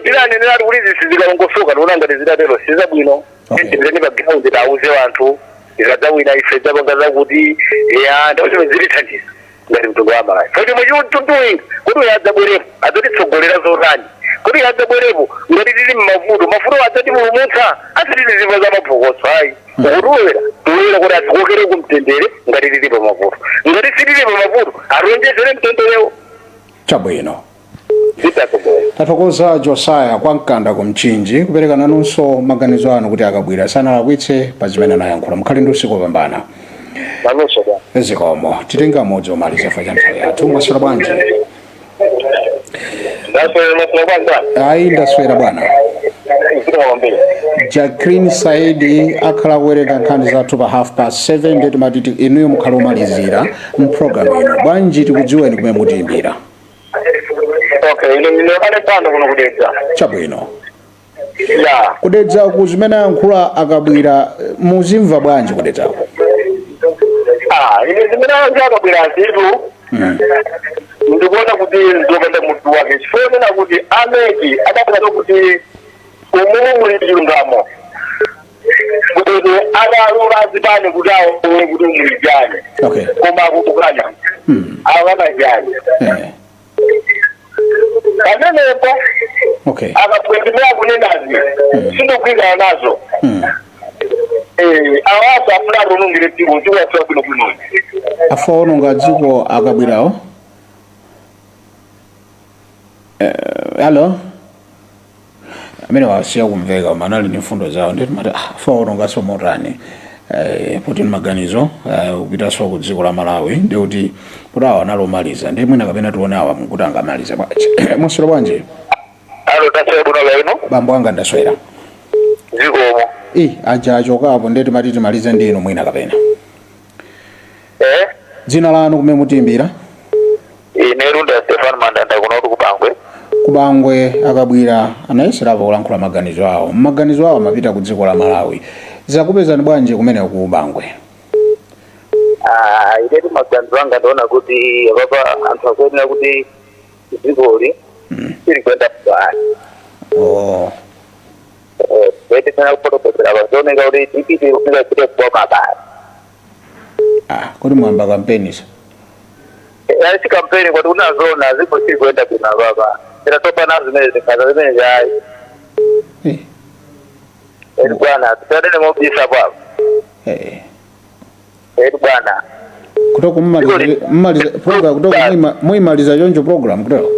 tilanenera kuti zisi zikalongosoka, tiona ngati zitatero sizabwino. Tipiteni pa ground, tauze anthu tikadzawina ife dzapanga zakuti ya ndauchime zitithandiza ngati mtundu wa Malawi. Foti mwechitunduwinga kuti uyo adzabwerepo adzatitsogolera zotani, kuti uyo adzabwerepo ngati tili mmavuto, mavuto adzatipulumutsa, asati za maphokoso ayi. Ukutulowera tulowera kuti atikokere kumtendere ngati tili pa mavuto, ngati sitili pa mavuto ationjezere mtenderewo. Chabwino. Tathokoza Josaya kwa Mkanda ku Mchinji kupereka nanunso maganizo anu kuti akabwera sanalakwitse pa zimene anayankhula. Mukhale ndi usiku wopambana. Nanunso bwana. Zikomo. Titenga amodzi omaliza fa cha nthawi yathu. Mwaswera bwanji? Ayi, ndaswera bwana. Jacqueline Saidi akhala kuwerenga nkhani zathu pa 7:30, ndiye timati inuyo mukhale omalizira mpulogalamu ino. Bwanji tikudziweni kumene mutiyimbira? Okay, ine ndine pano kuno kudedza. Chabwino. Ya. Kudedza ku zimene ayankhula akabwira muzimva bwanji kudedzako? Ine zimene ayankhula akabwira nzitu ndikuona kuti nzopanda mutu wake, chifukwa nena kuti a MEC adapeza kuti umumu muli chilungamo, kuti adalola azipani kuti aone kuti muli chani, koma akukana akana chani pamenepo. Akabwera akunenazi sindikugwirizana nazo. Awaso afuna atonongere dziko, dziko lathu bwino bwino. Afaononga dziko akabwirawo. Alo amene wasiya kumveka, koma anali ndi mfundo zawo, nditi mati afaononganso motani? Poti maganizo kupitanso ku dziko la Malawi, ndikuti kuti awa analomaliza, ndi mwina kapena tione awa kuti angamalize bwanji. Mwaswera bwanji? Alo, taswera bwino lino. Bambo anga, ndaswera. Zikomo. I aja achokapo, ndeti mati timalize ndinu mwina kapena. Dzina lanu, kumene mutiyimbira? Ine Runda Stefan Mandanda, kuno ku Bangwe. Kubangwe. Akabwira anayeserapo kulankhula maganizo awo, maganizo awo amapita ku dziko la Malawi. Zakupezani bwanji kumene ku Bangwe? Ah, inetu maganizo anga ndaona kuti apapa anthu akuyenera kuti dzikoli sili kuyenda bwino. Oh. Kuyetekana kufotokozera pazioneka kuti DPP kufika chite kuboma basi. Ah, kodi mwamba kampeni so? Si kampeni, kwati kunazona ziko sili kuyenda bwino apapa. Tinatopa zimene zikhaza zimene zayi. Eri bwana, tisanene mobisa papo. Eri bwana. Kutoko mmaliza mmaliza program kutoko, muimaliza choncho program kutoko?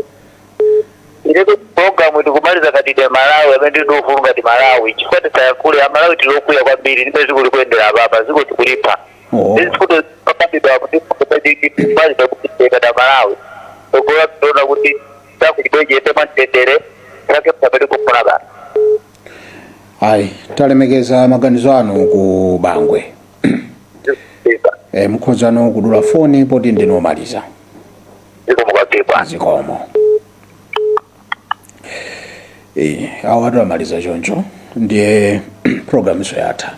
Ileto program tikumaliza katite Malawi amene tili ufulu ngati Malawi, chifukwa tisayankhule, Amalawi tilokwiya kwambiri ndipo ziko likuyendera apapa, ziko tikulipha. Oh. Ndizikuti papapidwa kuti kumaliza kuti ngati Malawi togola tiona kuti takuchibwejete mwamtendere take pamene kufuna basi. Ayi, talemekeza maganizo anu ku Bangwe. Mukhoza kudula foni poti ndinomaliza. Zikomo kwambiri bwana. Zikomo. Awo atamaliza choncho ndiye program iso yatha.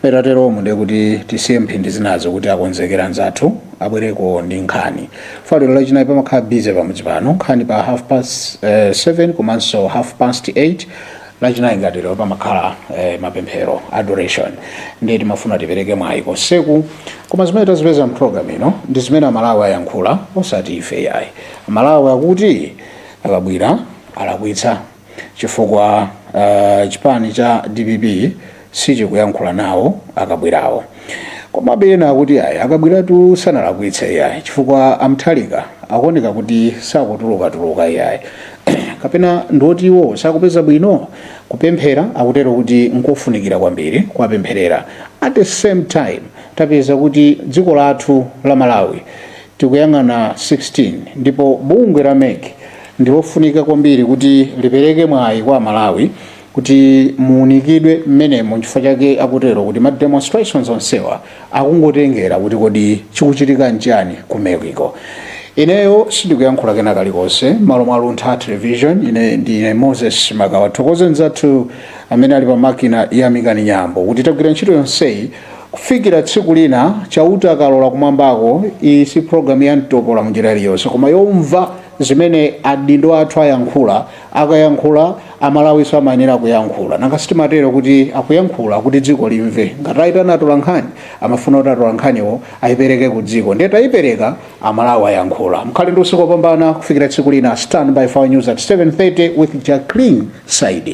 Petateromo ndiye kuti tisiye mphindi zinazo kuti akonzekera anzathu abwereko ndi nkhani. Falero Lachinayi pamakhala busy pamudzi pano, nkhani pa half past 7 komanso half past 8. Lachinayi ngati lero pamakhala mapemphero, adoration, ndiye timafuna tipereke mwayi konseku. Koma zimene tazipeza mprogram ino ndi zimene Amalawi ayankhula, osati ife yayi. Amalawi akuti akabwira alakwitsa chifukwa chipani cha DPP sichikuyankhula nawo akabwirawo. Komabe ena akuti ayi, akabwiratu sanalakwitse yayi, chifukwa amthalika akuoneka kuti sakutulukatuluka yayi, kapena ndoti iwo sakupeza bwino kupemphera. Akutero kuti nkofunikira kwambiri kuwapempherera. At the same time tapeza kuti dziko lathu la Malawi tikuyang'ana 16, ndipo bungwe la MEC ndilofunika kwambiri kuti lipereke mwayi kwa Malawi kuti muunikidwe mmenemo. Nchifukwa chake akutero kuti ma demonstrations onsewa akungotengera kuti kodi chikuchitika nchani ku MEC-ko. Ineyo sindikuyankhula kena kalikonse malo mwa Luntha Television. Ine ndine Moses Magawa. Thokoze nzathu amene ali pa makina, Yamikani Nyambo, kuti tagwira ntchito yonseyi kufikira tsiku lina Chauta akalola kumwambako. Iyi si program ya mtopola munjira iliyonse, koma yomva zimene adindo athu ayankhula. Akayankhula, Amalawiso amayenera kuyankhula. Nanga sitimatero kuti akuyankhula kuti dziko limve? Ngati ayitana atola nkhani, amafuna kuti atola nkhaniwo ayipereke ku dziko. Ndiye tayipereka, Amalawi ayankhula. Mkhale ndi usiku wopambana kufikira tsiku lina. Stand by for news at 7:30 with Jacqueline Saidi.